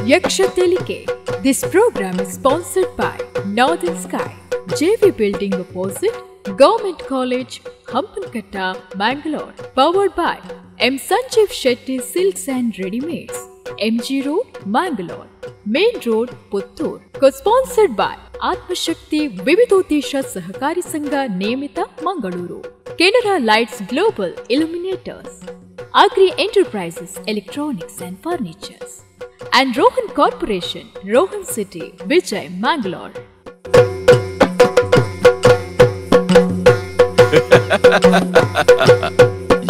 Yaksha Telike. This program is sponsored by Northern Sky, JV Building opposite Government College, Hampankatta, Mangalore. Powered by M. Sanjeev Shetty Silks and Readymades, MG Road, Mangalore, Main Road, Puttur. Co-sponsored by Atmashakti Vividodesha Sahakari Sangha Niyamita, Mangaluru. Canara Lights Global Illuminators, Agri Enterprises Electronics and Furnitures, and Rohan Corporation, Rohan City, Vijay, Mangalore.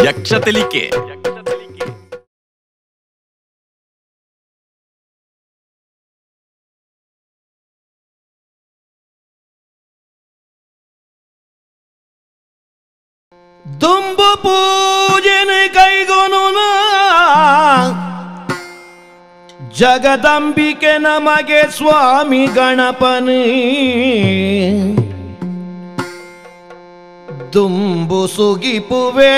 Yaksha Telike. ದುಂಬು ಪೂಜೆನ ಕೈಗೊನು ಜಗದಂಬಿಕೆ ನಮಗೆ ಸ್ವಾಮಿ ಗಣಪನೇ ದುಂಬು ಸುಗಿಪುವೆ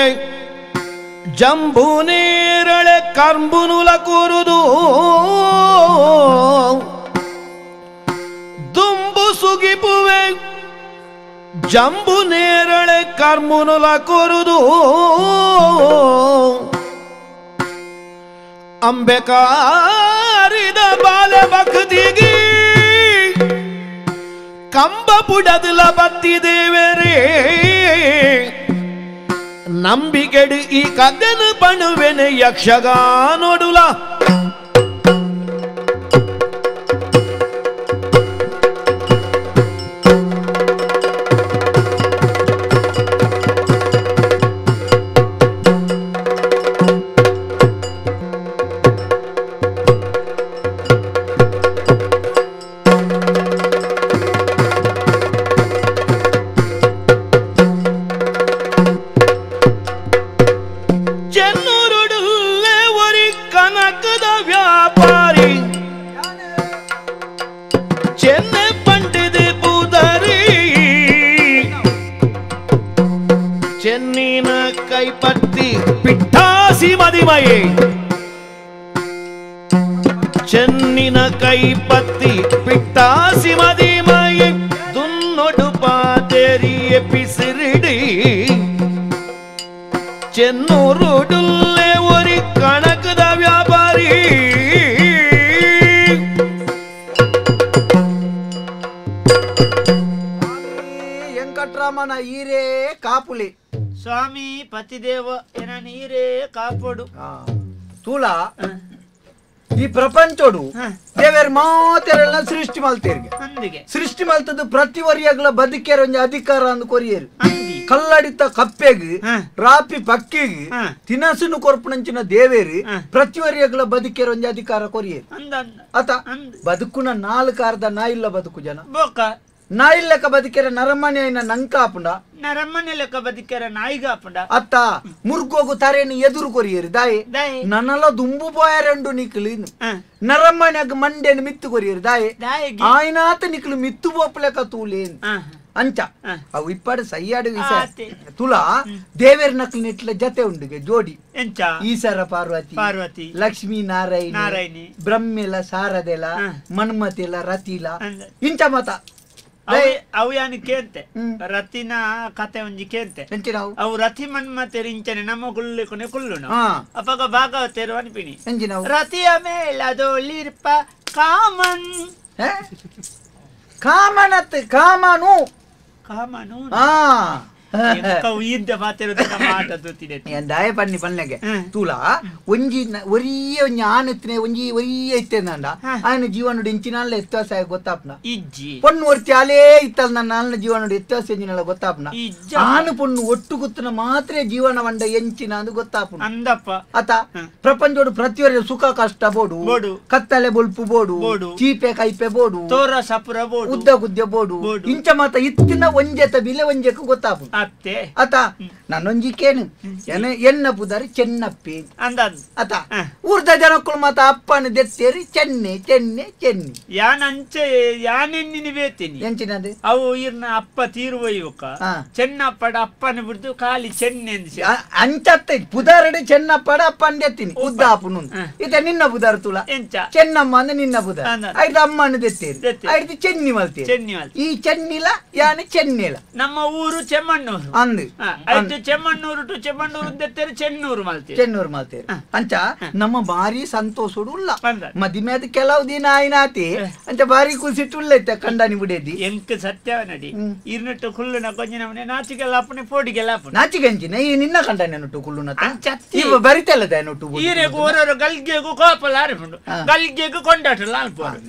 ಜಂಬು ನೇರಳೆ ಕಂಬುನುಲ ಕೂರುದು ದುಂಬು ಸುಗಿಪುವೆ ಜಂಬು ನೇರಳೆ ಕರ್ಮುನುಲ ಕೂರುದು ಅಂಬೆಕಾರಿದ ಬಾಲೆ ಭಕ್ತಿಗೆ ಕಂಬ ಪುಡದಲ ಬತ್ತಿದೇವರೇ ನಂಬಿಕೆಡು ಈ ಕದನು ಪಣುವೆನೆ ಯಕ್ಷಗಾನೊಡುಲ ಚೆನ್ನಿನ ಕೈಪತ್ತಿ ಪಿಟ್ಟಾಸಿ ಮದಿಮಯಿ ದುನ್ನೊಡು ಪಾತೆರಿಯ ಪಿಸಿರಿಡಿ ಚೆನ್ನೂರುಡುಲ್ಲೆ ಒರಿ ಕಣಕದ ವ್ಯಾಪಾರಿ ವೆಂಕಟರಾಮನ ಈರೇ ಕಾಪುಲಿ ಸ್ವಾಮಿ ಪತಿದೇವ ಎನ ನೀರೇ ಕಾಪಡು ತೂಲ ಈ ಪ್ರಪಂಚೋಡು ದೇವೇರ್ ಮಾತೆರೆಲ್ಲ ಸೃಷ್ಟಿ ಮಲ್ತೇರಿಗೆ ಸೃಷ್ಟಿ ಮಲ್ತದ್ದು ಪ್ರತಿ ವರ್ಯಗಳ ಬದುಕೇರ ಒಂಜಿ ಅಧಿಕಾರ ಅಂದು ಕೊರಿಯರು ಕಲ್ಲಡಿತ ಕಪ್ಪೆಗ್ ರಾಪಿ ಪಕ್ಕಿಗ್ ತಿನಸುನು ಕೊರ್ಪುನಂಚಿನ ದೇವೇರು ಪ್ರತಿ ವರ್ಯಗಳ ಬದುಕೇರ ಒಂಜಿ ಅಧಿಕಾರ ಕೊರಿಯರು ಅತ ಬದುಕುನ ನಾಲ್ಕಾರ್ದ ನಾಯಿಲ್ಲ ಬದುಕು ಜನ ನಾಯಿ ಲೆಕ್ಕ ಬದುಕೆರ ನರಮನೆ ನಂಕಾಪುಂಡ ನರಮನೆ ಲೆಕ್ಕ ಬದುಕೆರ ನಾಯಿಗಾಪುಂಡ ಅತ್ತ ಮುರ್ಗೋಗು ತರೇನು ಎದುರು ಕೊರಿಯರು ದಾಯಿ ನನ್ನಲ್ಲ ದುಂಬು ಪೋಯರಂಡು ನಿಕ್ಲು ನರಮನೆಗ್ ಮಂಡೆನು ಮಿತ್ತು ಕೊರಿಯರು ದಾಯಿ ಆಯ್ನಾತ ನಿಕ್ಲು ಮಿತ್ತು ಬೋಪಲೆಕ್ಕ ತೂಲೇನು ಅಂಚ ಅವು ಇಪ್ಪಾಡು ಸೈಯಾಡು ತುಲಾ ದೇವೇರ್ ನಕ್ಲು ನೆಟ್ಲ ಜತೆ ಉಂಡುಗೆ ಜೋಡಿ ಈಸರ ಪಾರ್ವತಿ ಪಾರ್ವತಿ ಲಕ್ಷ್ಮೀ ನಾರಾಯಣ ನಾರಾಯಣಿ ಬ್ರಹ್ಮೆಲ ಸಾರದೆಲ ಮನ್ಮತಿಲ ರತಿಲ ಇಂಚ ಮತ ಅವು ಯಾನು ಕೇಂತೆ ರತಿನ ಕತೆ ಒಂಜಿ ಕೇಂತೆ ಅವು ರತಿ ಮನ್ಮತೆರು ಇಂಚನೆ ನಮ್ಮ ಕುಲ್ಲು ಕೊನೆ ಕುಲ್ಲುನು ಅಪಗ ಭಾಗವತರು ಅನ್ಪಿನಿ ರತಿಯ ಮೇಲದೊಳಿರ್ಪ ಕಾಮನ್ ಕಾಮನತ್ ಕಾಮನು ಕಾಮನು ದಾಯ ಪನ್ನಿ ಪನ್ಲೆಗೆ ತೂಲ ಒಂಜಿ ಒರಿಯ ಒಂಜಿ ಆನೆತ್ತನೆ ಒಂಜಿ ಒರಿಯ ಇತ್ತೇಂದ ಆಯನ ಜೀವನಡು ಇಂಚಿನಾಲ ವ್ಯತ್ಯಾಸ ಗೊತ್ತಾಪ್ನ ಪೊಣ್ಣು ಒರ್ತಿ ಅಲೇ ಇತ್ತಲ್ಲ ನನ್ನ ಆಲ್ನ ಜೀವನಡು ವ್ಯತ್ಯಾಸ ಎಂಜಿನಲ್ಲ ಗೊತ್ತಾಪ್ನ ಆನು ಪೊಣ್ಣು ಒಟ್ಟು ಗುತ್ತನ ಮಾತ್ರ ಜೀವನ ವಂಡ ಎಂಚಿನ ಅಂದು ಗೊತ್ತಾಪುನ ಅಂದಪ್ಪ ಅತ ಪ್ರಪಂಚೋಡು ಪ್ರತಿಯೊಂದು ಸುಖ ಕಷ್ಟ ಬೋಡು ಕತ್ತಲೆ ಬೊಲ್ಪು ಬೋಡು ಚೀಪೆ ಕೈಪೆ ಬೋಡು ತೋರ ಸಪುರ ಬೋಡು ಉದ್ದ ಗುದ್ದೆ ಬೋಡು ಇಂಚ ಮಾತ ಇತ್ತಿನ ಒಂಜೆತ ಬಿಲೆ ಒಂಜೆಕ್ ಗೊತ್ತಾಪುನ ಅತ್ತೆ ಅತ ನನ್ನೊಂಜಿಕೇನು ಎನ್ನ ಪುದಾರಿ ಚೆನ್ನಪ್ಪಿ ಅತ ಊರ್ದ ಜನಕ್ಕಳು ಮಾತ ಅಪ್ಪನ ದೆತ್ತೇರಿ ಚೆನ್ನೆ ಚೆನ್ನೆ ಚೆನ್ನಿ ಯಾನಂಚೆ ಯಾನೆನ್ನಿನಿ ಬೇತೀನಿ ಎಂಚಿನದು ಅವು ಇರ್ನ ಅಪ್ಪ ತೀರುವ ಇವಕ್ಕ ಚೆನ್ನಪ್ಪಡ ಅಪ್ಪನ ಬಿಡ್ದು ಖಾಲಿ ಚೆನ್ನೆ ಅಂಚತ್ತ ಪುದಾರಡೆ ಚೆನ್ನಪ್ಪಡ ಅಪ್ಪನ ದೆತ್ತೀನಿ ಉದ್ದ ಅಪ್ಪನು ಇತ ನಿನ್ನ ಪುದಾರ ತುಲ ಚೆನ್ನಮ್ಮ ಅಂದ್ರೆ ನಿನ್ನ ಪುದಾರ ಐದು ಅಮ್ಮನ ದೆತ್ತೇರಿ ಐದು ಚೆನ್ನಿ ಮಲ್ತೇರಿ ಚೆನ್ನಿ ಈ ಚೆನ್ನಿಲ ಯಾನೆ ಚೆನ್ನಿಲ ನಮ್ಮ ಊರು ಚೆಮ್ಮಣ್ಣೂರು ಅಂದು ಆಯ್ತು ಚೆಮ್ಮಣ್ಣೂರು ಟು ಚೆಮ್ಮಣ್ಣೂರು ದೆತ್ತೇರಿ ಚೆನ್ನೂರು ಮಲ್ತೇರಿ ಚೆನ್ನೂರು ಮಲ್ತೇರಿ ಅಂಚ ನಮ್ಮ ಭಾರಿ ಸಂತೋಷಡು ಉಲ್ಲ ಮದಿಮೆ ಅದು ಕೆಲವು ದಿನ ಆಯ್ನಾತಿ ಅಂಚ ಭಾರಿ ಖುಷಿಟ್ಟು ಉಳ್ಳೈತೆ ಕಂಡಾನಿ ಬಿಡೇದಿ ಎಂಕ್ ಸತ್ಯವ ನಡಿ ಇರ್ನಟ್ಟು ಕುಲ್ಲುನ ಕೊಂಜ ನಮ್ಮನೆ ನಾಚಿಗೆಲ್ಲ ಅಪ್ಪನೆ ಪೋಡಿಗೆಲ್ಲ ಅಪ್ಪನೆ ನಾಚಿಗೆಂಚಿನ ಈ ನಿನ್ನ ಕಂಡಾನಿ ನೊಟ್ಟು ಕುಲ್ಲುನ ಇವ ಬರಿತಲ್ಲದ ನೊಟ್ಟು ಈರೆಗು ಓರೋರು ಗಲ್ಗೆಗೂ ಕೋಪಲ ಆರಿಪುಂಡು ಗಲ್ಗೆಗೂ ಕೊಂಡಾಟಲ್ಲ ಅಲ್ಪ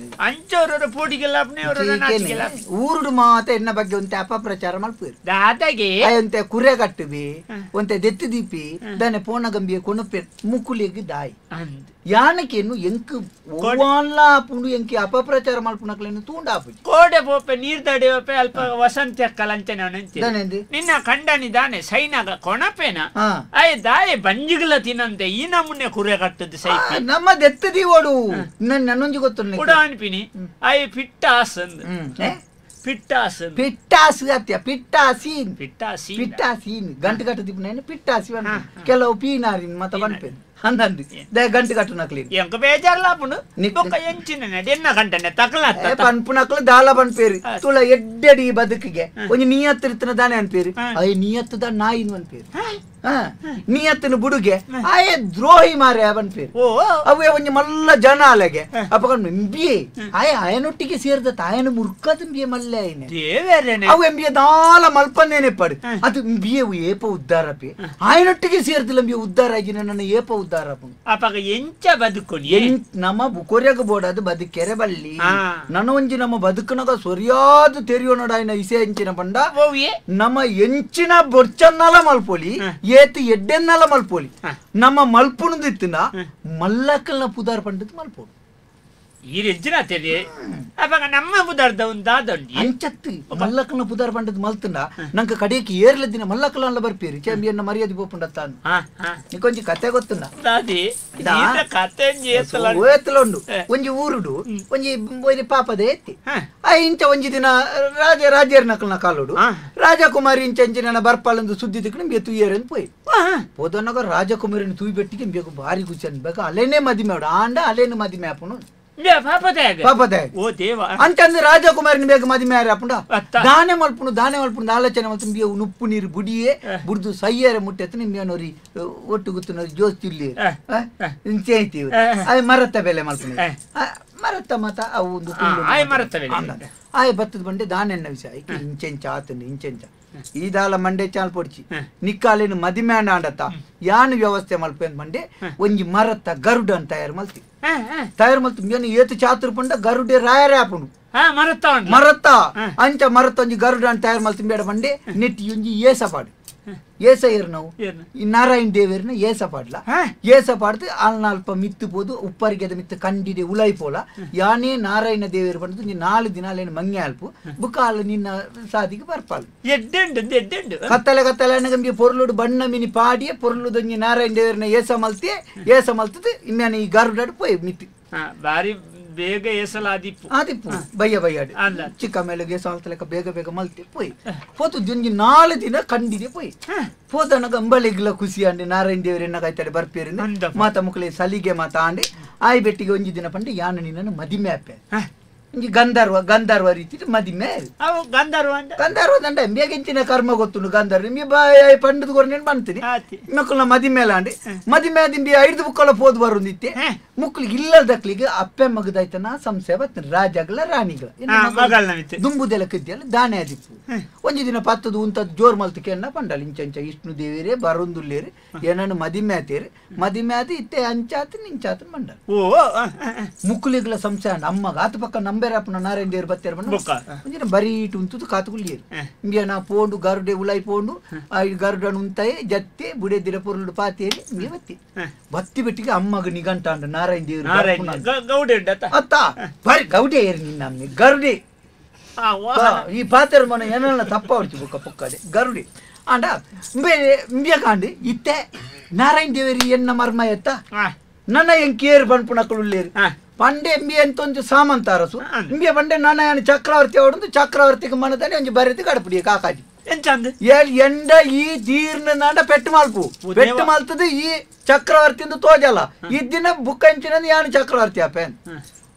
ಅಂಚೋರರು ಪೋಡಿಗೆಲ್ಲ ಅಪ್ಪನೆ ನಾಚಿಗೆಲ್ಲ ಊರುಡು ಮಾತ ಎನ್ನ ಬಗ್ಗೆ ಒಂತೆ ಅಪಪ್ರಚಾರ ಮಲ್ಪೇರು ದಾದಾಗೆ ಒಂತೆ ಕುರೆ ಕಟ್ಟುವಿ ಒಂತೆ ದೆತ್ತು ದೀಪಿ ದಾನೆ ಪೋಣ ಗಂಬಿಯ ಕೊಣಪೆ ಮುಕ್ಕುಲಿಗೆ ದಾಯಿ ಯಾನಕೇನು ಎಂಕ್ ಒವ್ವಾನ್ಲ ಆಪುಂಡು ಎಂಕಿ ಅಪಪ್ರಚಾರ ಮಲ್ಪುನಕ್ಲೇನು ತೂಂಡ ಆಪುಜಿ ಕೋಡೆ ಪೋಪೆ ನೀರ್ ತಡೆಯೋಪೆ ಅಲ್ಪ ವಸಂತ ಅಕ್ಕಲಂಚನೆ ನಿನ್ನ ಕಂಡನಿ ದಾನೆ ಸೈನಾಗ ಕೊಣಪೇನ ಅಯ್ಯ ದಾಯೆ ಬಂಜಿಗಳ ತಿನ್ನಂತೆ ಈ ನಮೂನೆ ಕುರೆ ಕಟ್ಟದ್ದು ಸೈಪಿ ನಮ್ಮ ದೆತ್ತು ದೀವೋಡು ನನ್ನೊಂಜಿ ಗೊತ್ತು ಕುಡ ಅನ್ಪಿನಿ ಅಯ್ಯ ಪಿಟ್ಟಾಸ್ ಅಂದ್ ಪಿಟ್ಟಾಸ್ ಪಿಟ್ಟಾಸು ಅತ್ಯ ಪಿಟ್ಟಾಸಿ ಪಿಟ್ಟಾಸಿ ಪಿಟ್ಟಾಸಿ ಗಂಟು ಕಟ್ಟು ದಿಪ್ಪನ ಪಿಟ್ಟಾಸಿ ಕೆಲವು ಪೀನಾರಿನ್ ಮತ ಬನ್ಪೇನು ಅಂದಂದು ಗಂಟು ಕಟ್ಟು ನಕ್ಲಿ ಎಂಕ ಬೇಜಾರ್ಲ ಆಪುಂಡು ಬೊಕ್ಕ ಎಂಚಿನ ಎನ್ನ ಗಂಟನೆ ತಕಲ ಪನ್ಪುನಕ್ಲು ದಾಲ ಪನ್ಪೇರು ತುಳ ಎಡ್ಡೆಡಿ ಬದುಕಿಗೆ ಒಂಜಿ ನಿಯತ್ತಿರ್ತನ ದಾನೆ ಅನ್ಪೇರು ಅಯ್ಯ ನಿಯತ್ತದ ನಾಯಿನ್ ಅನ್ಪೇರು ನಿಯತ್ತನ ಬುಡುಗೆ ಆಯೆ ದ್ರೋಹಿ ಮಾರೆ ಪನ್ಪೇರು ಅವೇ ಒಂಜಿ ಮಲ್ಲ ಜನ ಅಲೆಗೆ ಅಪಗ ಎಂಬಿಯೆ ಆಯೆ ಆಯನೊಟ್ಟಿಗೆ ಸೇರಿದ ತಾಯನ ಮುರ್ಕದ ಎಂಬಿಯೆ ಮಲ್ಲೆ ಆಯ್ನೆ ಅವು ಎಂಬಿಯೆ ದಾಲ ಮಲ್ಪನ್ನೇನೆ ಪಡು ಅದು ಎಂಬಿಯೆ ಏಪ ಉದ್ದಾರಪಿ ಆಯನೊಟ್ಟಿಗೆ ಸೇರ್ದಿಲ್ಲ ಎಂಬಿಯೆ ಉದ್ದಾರ ಆಗಿ ನನ್ನ ಏಪ ಉದ್ದಾರ ಅಪಗ ಎಂಚ ಬದುಕು ನಮ್ಮ ಬುಕೊರ್ಯಗ ಬೋಡದು ಬದುಕೆರೆ ಬಲ್ಲಿ ನನ್ನ ಒಂಜಿ ನಮ್ಮ ಬದುಕನಗ ಸರಿಯಾದ ತೆರಿಯೋ ನೋಡಾಯಿನ ಇಸೆ ಎಂಚಿನ ಪಂಡ ನಮ್ಮ ಎಂಚಿನ ಬೊರ್ಚನ್ನಲ ಮಲ್ಪೊಲಿ ಏತು ಎಡ್ಡೆನ್ನಲ ಮಲ್ಪೊಲಿ ನಮ್ಮ ಮಲ್ಪುಣದಿತ್ತಿನ ಮಲ್ಲಕ್ಕಲ್ನ ಪುದಾರ್ ಪಂಡದ್ ಮಲ್ಪೋಡು ಈ ಎಂಚಿನ ತೆರಿ ಅಪಗ ನಮ್ಮ ಪುದಾರ್ದ ಒಂದು ಅಂಚತ್ತು ಮಲ್ಲಕ್ಕಲ್ನ ಪುದಾರ್ ಪಂಡದ್ ಮಲ್ತಂಡ ನಂಗೆ ಕಡೆಯಕ್ಕೆ ಏರ್ಲ ದಿನ ಮಲ್ಲಕ್ಕಲ್ಲ ಬರ್ಪೇರಿ ಚಂಬಿಯನ್ನ ಮರ್ಯಾದೆ ಪೋಪುಂಡತ್ತಾನು ನಿಕೊಂಜಿ ಕತೆ ಗೊತ್ತುಂಡ ಕತೆ ಉಂಡು ಒಂಜಿ ಊರುಡು ಒಂಜಿ ಒಂಜಿ ಪಾಪದ ಎತ್ತಿ ಆ ಇಂಚ ಒಂಜಿ ದಿನ ರಾಜ ರಾಜೇರ್ನಕಲ್ನ ಕಾಲುಡು ರಾಜಕುಮಾರಿ ಇಂಚ ಇಂಚಿನ ಬರ್ಪಾಲಂದು ಸುದ್ದಿ ತಿಕ್ಕಣ ಬೇ ತುಯ್ಯರನ್ ಪೋಯ್ ಪೋದನಗ ರಾಜಕುಮಾರಿನ ತೂಯಿ ಬೆಟ್ಟಿಗೆ ಬೇಗ ಭಾರಿ ಖುಷಿ ಅನ್ಬೇಕು ಅಲ್ಲೇನೆ ಮದಿಮೆ ಆಂಡ ಅಲ್ಲೇನು ಮದಿಮೆ ಆಪುನು ಅಂತಂದ್ರೆ ರಾಜಕುಮಾರಿನ ಬೇಗ ಮದಿಮೆ ಆಪುಂಡ ದಾನೆ ಮಲ್ಪುಣು ದಾನೆ ಮಲ್ಪುಣು ಆಲೋಚನೆ ಮಲ್ತು ಉಪ್ಪು ನೀರು ಬುಡಿಯೇ ಬುಡ್ದು ಸೈಯರ ಮುಟ್ಟೆತ್ತು ನಿಮ್ಗೆ ಒಟ್ಟು ಗುತ್ತುನೋರಿ ಜೋಸ್ ಇಲ್ಲಿ ಇಂಚೈತಿ ಅಯ್ಯ ಮರತ್ತ ಬೆಲೆ ಮಲ್ಪುಣು ಮರತ್ತ ಮತ ಅವು ಒಂದು ಆಯ್ ಬತ್ತದ ಬಂಡೆ ದಾನೆನ್ನ ವಿಷಯ ಇಂಚೆಂಚ ಆತನು ಇಂಚೆಂಚ ಈ ದಾಲ ಮಂಡೆ ಚಾಲ್ ಪೊಡ್ಚಿ ನಿಕ್ಕಾಲೇನು ಮದಿಮೆ ಆಂಡತ್ತ ಯಾನು ವ್ಯವಸ್ಥೆ ಮಲ್ಪೆ ಮಂಡೆ ಒಂಜಿ ಮರತ್ತ ಗರುಡ ಅಂತ ತಯಾರು ಮಲ್ತಿ ತಯಾರು ಮಲ್ತು ಏನು ಏತು ಚಾತುರ್ ಪಂಡ ಗರುಡೆ ರಾಯರೇ ಆಪುಂಡು ಮರತ್ತ ಅಂಚ ಮರತ್ತ ಒಂಜಿ ಗರುಡ ಅಂತ ತಯಾರು ಮಲ್ತಿ ಬೇಡ ಮಂಡೆ ನೆಟ್ಟಿ ಒಂಜಿ ಏಸ ಪಾಡು ಏಸ ಏರ್ ನಾವು ಈ ನಾರಾಯಣ ದೇವೇರ್ನ ಏಸ ಪಾಡ್ಲ ಏಸ ಪಾಡ್ದು ಅಲ್ಪ ಮಿತ್ತು ಪೋದು ಉಪ್ಪರಿಗೆ ಅದ ಮಿತ್ತು ಕಂಡಿದೆ ಉಲೈ ಪೋಲ ಯಾನೇ ನಾರಾಯಣ ದೇವೇರು ಪಂಡದು ನೀ 4 ದಿನ ಅಲ್ಲೇನು ಮಂಗೆ ಅಲ್ಪು ಬುಕ್ಕಾಲು ನಿನ್ನ ಸಾದಿಗೆ ಬರ್ಪಾಲು ಎಡ್ಡೆಂಡು ಕತ್ತಲೆ ಕತ್ತಲೆ ಅಣ್ಣಗಂಬಿ ಪೊರ್ಲುಡು ಬಣ್ಣ ಮಿನಿ ಪಾಡಿಯೇ ಪೊರ್ಲುದೊಂಜಿ ನಾರಾಯಣ ದೇವೇರ್ನ ಏಸ ಮಲ್ತಿ ಏಸ ಮಲ್ತದು ಇಮ್ಯಾನೆ ಈ ಗರುಡಾಡು ಪೋಯ್ ಮಿತ್ತು ಬಾರಿ ಬೇಗ ಏಸಲ ಆದಿಪ್ಪು ಆದಿಪ್ಪು ಬಯ್ಯ ಬಯ್ಯಾಡು ಚಿಕ್ಕ ಮೇಲೆ ಏಸ ಲೆಕ್ಕ ಬೇಗ ಬೇಗ ಮಲ್ತಿ ಪೋಯ್ ಪೋತು ಜೊಂಜಿ 4 ದಿನ ಕಂಡಿದೆ ಪೋಯ್ ಪೋತನಗ ಅಂಬಳಿಗ್ಲ ಖುಷಿ ಅಂಡಿ ನಾರಾಯಣ ದೇವರು ಎನ್ನ ಕಾಯ್ತಾಡೆ ಬರ್ಪೇರಿಂದ ಮಾತ ಮುಕ್ಕಲೆ ಸಲಿಗೆ ಮಾತ ಆಂಡಿ ಆಯ್ ಬೆಟ್ಟಿಗೆ ಒಂಜಿ ದಿನ ಪಂಡೆ ಯಾನ ನಿನ್ನನ್ನು ಮದಿಮೆ ಆಪೆ ಒಂಜಿ ಗಂಧರ್ವ ಗಂಧರ್ವ ರೀತಿ ಮದಿಮೆ ಗಂಧರ್ವ ಗಂಧರ್ವ ದಂಡ ಬೇಗೆಂಚಿನ ಕರ್ಮ ಗೊತ್ತುಂಡು ಗಂಧರ್ವ ನಿಮಗೆ ಬಾಯ್ ಪಂಡದ ಕೊರನೇನು ಬಂತೀನಿ ಮಕ್ಕಳನ್ನ ಮದಿಮೇಲ ಅಂಡಿ ಮದಿಮೆ ದಿಂಬಿ 5 ಬುಕ್ಕಳ ಪೋದು ಬರುಂದಿತ್ತೆ ಮುಕ್ಕಳಿಗೆ ಇಲ್ಲದಕ್ಲಿಗೆ ಅಪ್ಪೆ ಮಗದಾಯ್ತನ ಸಂಶಯ ಬರ್ತೇನೆ ರಾಜಗಳ ರಾಣಿಗಳ ದುಂಬುದೆಲ್ಲ ಕದ್ದಿಯಲ್ಲ ದಾನೆ ಆದಿಪ್ಪು ಒಂಜಿ ದಿನ ಪತ್ತದು ಉಂತದ್ದು ಜೋರ್ ಮಲ್ತಕ್ಕೆ ಎನ್ನ ಪಂಡಲ್ ಇಂಚಂಚ ಇಷ್ಣು ದೇವಿರೇ ಬರುಂದುಲ್ಲೇರಿ ಏನನ್ನು ಮದಿಮೆ ಆತೇರಿ ಮದಿಮೆ ಆದಿ ಇತ್ತೆ ಅಂಚಾತು ನಿಂಚಾತು ಮಂಡಲ್ ಮುಕ್ಕುಲಿಗಳ ಸಂಶಯ ಅಮ್ಮಗ ಆತ ಪಕ್ಕ ನಂಬೇರಪ್ಪನ ನಾರಾಯಣ ದೇವರು ಬತ್ತೇರು ಬಂಡ ಒಂಜಿನ ಬರೀ ಇಟ್ಟು ಉಂತುದು ಕಾತುಗುಲ್ಲೇರು ಇಂಗೆ ನಾ ಪೋಂಡು ಗರುಡೆ ಉಲಾಯಿ ಪೋಂಡು ಆ ಗರುಡನ್ ಉಂತಾಯಿ ಜತ್ತೆ ಬುಡೆದಿರ ಪೊರುಳು ಪಾತೇರಿ ಇಂಗೆ ಬತ್ತಿ ಬತ್ತಿ ಬೆಟ್ಟಿಗೆ ಅಮ್ಮಗ ನಿಗಂಟ ಅಂಡ ನಾರಾಯಣ ದೇವರು ಅತ್ತ ಬರಿ ಗೌಡೆ ಏರಿ ನಿನ್ನ ಗರುಡೆ ಈ ಪಾತ್ರ ಮನೆ ಏನೆಲ್ಲ ತಪ್ಪ ಹೊಡ್ಚು ಬುಕ್ಕ ಪೊಕ್ಕಡೆ ಗರುಡೆ ಆಂಡ ಇಂಬಿಯಕಾಂಡಿ ಇತ್ತೆ ನಾರಾಯಣ ದೇವರಿ ಎನ್ನ ಮರ್ಮ ಎತ್ತ ನನ್ನ ಎಂಕೇರು ಪನ್ಪುನಕುಲು ಪಂಡೆ ಎಂಬಿ ಎಂತೊಂದು ಸಾಮಂತ ಅರಸು ಇಂಬಿಯ ಪಂಡೆ ನನ್ನ ಚಕ್ರವರ್ತಿ ಅವಡೊಂದು ಚಕ್ರವರ್ತಿಗೆ ಮನದಾನೆ ಒಂಜಿ ಬರೆದು ಕಡಪುಡಿ ಕಾಕಾಜಿ ಎಂಡ ಈ ತೀರ್ನ ನಾಡ ಪೆಟ್ಟು ಮಾಲ್ಪು ಪೆಟ್ಟು ಮಾಲ್ತದ ಈ ಚಕ್ರವರ್ತಿಂದು ತೋಜಲ್ಲ ಇದ್ದಿನ ಬುಕ್ಕಂಚಿನ ಯಾನು ಚಕ್ರವರ್ತಿ ಅಪ್ಪೇನ್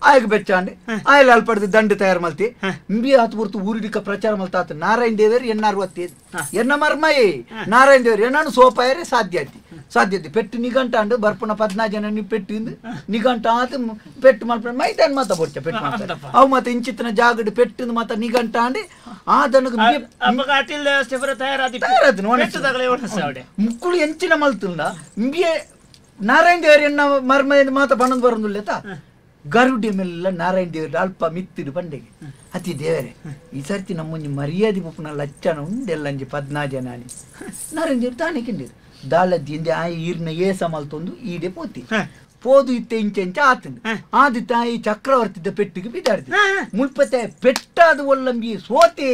ಆಯಗ ಬೆಚ್ಚಾಂಡಿ ಆಯಲ್ ಅಲ್ಪಡ್ದು ದಂಡು ತಯಾರು ಮಲ್ತಿ ಇಂಬಿ ಆತು ಬುರ್ತು ಊರಿಡಿಕ ಪ್ರಚಾರ ಮಲ್ತಾತು ನಾರಾಯಣ ದೇವರು ಎನ್ನ 65 ಎನ್ನ ಮರ್ಮಯೇ ನಾರಾಯಣ ದೇವರು ಎನ್ನಾನು ಸೋಪಾಯರೇ ಸಾಧ್ಯ ಆಯ್ತಿ ಸಾಧ್ಯತೆ ಪೆಟ್ಟು ನಿಗಂಟಾಂಡು ಬರ್ಪುನ 14 ಜನ ನೀವು ಪೆಟ್ಟಿಂದು ನಿಗಂಟ ಆತು ಪೆಟ್ಟು ಮಲ್ಪ ಮೈದಾನ ಮಾತ ಬೊರ್ಚ ಪೆಟ್ಟು ಮಾಡ್ತಾರೆ ಅವು ಮಾತ ಇಂಚಿತ್ತಿನ ಜಾಗಡ್ ಪೆಟ್ಟಿಂದು ಮಾತ ನಿಗಂಟಾಂಡಿ ಆ ದನಗ ಮುಕ್ಕುಳು ಎಂಚಿನ ಮಲ್ತುಂಡ ಇಂಬಿಯೇ ನಾರಾಯಣ ದೇವರು ಎನ್ನ ಮರ್ಮ ಮಾತ ಪಣಂದು ಬರೋದಿಲ್ಲ ಗರುಡಿ ಮೇಲೆಲ್ಲ ನಾರಾಯಣ ದೇವರು ಅಲ್ಪ ಮಿತ್ತಿಡು ಪಂಡೆಗೆ ಅತಿ ದೇವರೇ ಈ ಸರ್ತಿ ನಮ್ಮೊಂಜಿ ಮರ್ಯಾದೆ ಪುಪ್ಪುನ ಲಚ್ಚನ ಉಂದೆಲ್ಲ ಅಂಜಿ 14 ಜನ ನಾರಾಯಣ ದೇವರು ತಾನೇ ಕಿಂಡಿರು ದಾಳದ್ದಿಂದೆ ಆ ಈರ್ನ ಏಸ ಮಲ್ತೊಂದು ಈಡೆ ಪೋತಿ ಪೋದು ಇತ್ತೆ ಇಂಚೆ ಇಂಚ ಆತಂದು ಆದಿ ತಾಯಿ ಚಕ್ರವರ್ತಿದ್ದ ಪೆಟ್ಟಿಗೆ ಬಿದಾಡ್ದು ಮುಲ್ಪತೆ ಪೆಟ್ಟಾದ ಒಲ್ಲಂಬಿ ಸೋತೆ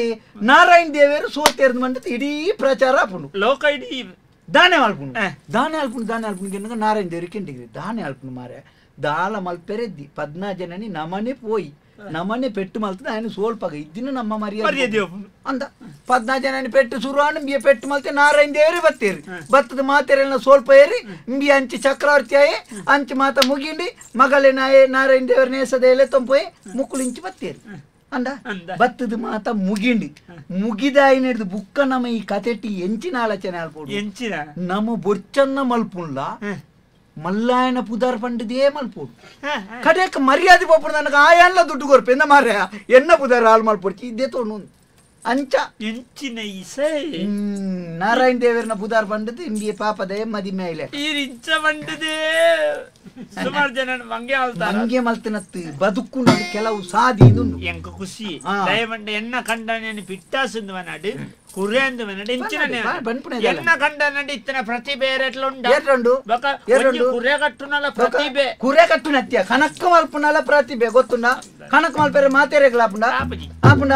ನಾರಾಯಣ ದೇವರು ಸೋತೇರ್ದು ಮಂಡತ್ ಇಡೀ ಪ್ರಚಾರ ಆಪುಂಡು ಲೋಕ ಇಡೀ ದಾನೆ ಆಲ್ಪುಂಡು ದಾನೆ ಆಲ್ಪುಂಡು ದಾನೆ ಆಲ್ಪುಂಡು ನಾರಾಯಣ ದೇವರು ಕಿಂಡಿಗೆ ದಾನೆ ಆಲ್ಪುಂಡು ಮಾರೆ ದಾಲ ಮಲ್ಪೆರೆದ್ದಿ 14 ಜನನಿ ನಮನೆ ಪೋಯಿ ನಮನೆ ಪೆಟ್ಟು ಮಲ್ತದ ఆయన ಸೋಲ್ಪಗ ಇದ್ದಿನ ನಮ್ಮ ಮರ್ಯಾದೆ ಅಂದ 14 ಜನನಿ ಪೆಟ್ಟು ಸುರುವಾನು ಇಂಬಿಯ ಪೆಟ್ಟು ಮಲ್ತೆ ನಾರಾಯಣ ದೇವರೇ ಬತ್ತೇರಿ ಬತ್ತದ ಮಾತೆರೆಲ್ಲ ಸೋಲ್ಪ ಏರಿ ಇಂಬಿ ಅಂಚಿ ಚಕ್ರವರ್ತಿ ಆಯೆ ಅಂಚಿ ಮಾತ ಮುಗಿಂಡಿ ಮಗಳೆ ನಾಯೆ ನಾರಾಯಣ ದೇವರ ನೇಸದೆಲೆ ತಂಪೋಯೆ ಮುಕ್ಕುಳು ಇಂಚಿ ಬತ್ತೇರಿ ಅಂದ ಬತ್ತದ ಮಾತ ಮುಗಿಂಡಿ ಮುಗಿದಾಯಿನ ಹಿಡಿದು ಬುಕ್ಕ ನಮ್ಮ ಈ ಕತೆಟಿ ಎಂಚಿನ ಆಲೋಚನೆ ಆಲ್ಪೋಡು ಎಂಚಿನ ನಮ್ಮ ಬೊರ್ಚನ್ನ ಮಲ್ಪುಲ್ಲ ಮಲ್ಲಾಯನ ಪುದಾರ್ ಪಂಡಿದೇ ಮಲ್ಪೋಡು ಕಡೆಕ್ ಮರ್ಯಾದೆ ಪೋಪುಡು ನನಗೆ ಆಯಲ್ಲ ದುಡ್ಡು ಕೊರ್ಪೆ ಎಂದ ಮಾರ್ಯ ಎನ್ನ ಪುದಾರ್ ಹಾಲು ಮಲ್ಪೊಡ್ಚಿ ಇದ್ದೇ ತೋಣು ಅಂಚ ಎಂಚಿನ ಇಸೆ ನಾರಾಯಣ ದೇವರನ ಪುದಾರ್ ಪಂಡದು ಇಂಬಿಯ ಪಾಪದ ಮದಿ ಮೇಲೆ ಈ ರಿಂಚ ಪಂಡದೇ ಸುಮಾರು ಜನ ಮಂಗೆ ಆಲ್ತಾರ ಮಂಗೆ ಮಲ್ತನತ್ತು ಬದುಕು ಕೆಲವು ಸಾದಿ ಎಂಕ ಖುಷಿ ದಯಮಂಡ ಎನ್ನ ಕಂಡನೇನು ಪಿಟ್ಟಾಸುಂದು ಮನಾಡು ಕುರೇಂದು ಮನಾಡು ಎಂಚಿನ ಎನ್ನ ಕಂಡನಂಡು ಇತ್ತನ ಪ್ರತಿಭೆ ಏಟ್ಲುಂಡು ಕುರೆ ಕಟ್ಟುನಲ ಪ್ರತಿಭೆ ಕುರೆ ಕಟ್ಟುನತ್ಯ ಕನಕ ಮಲ್ಪುನಲ ಪ್ರತಿಭೆ ಗೊತ್ತುಂಡ ಕನಕ ಮಲ್ಪೆರೆ ಮಾತೇರೆಗ್ಲಾಪುಂಡ ಆಪುಂಡ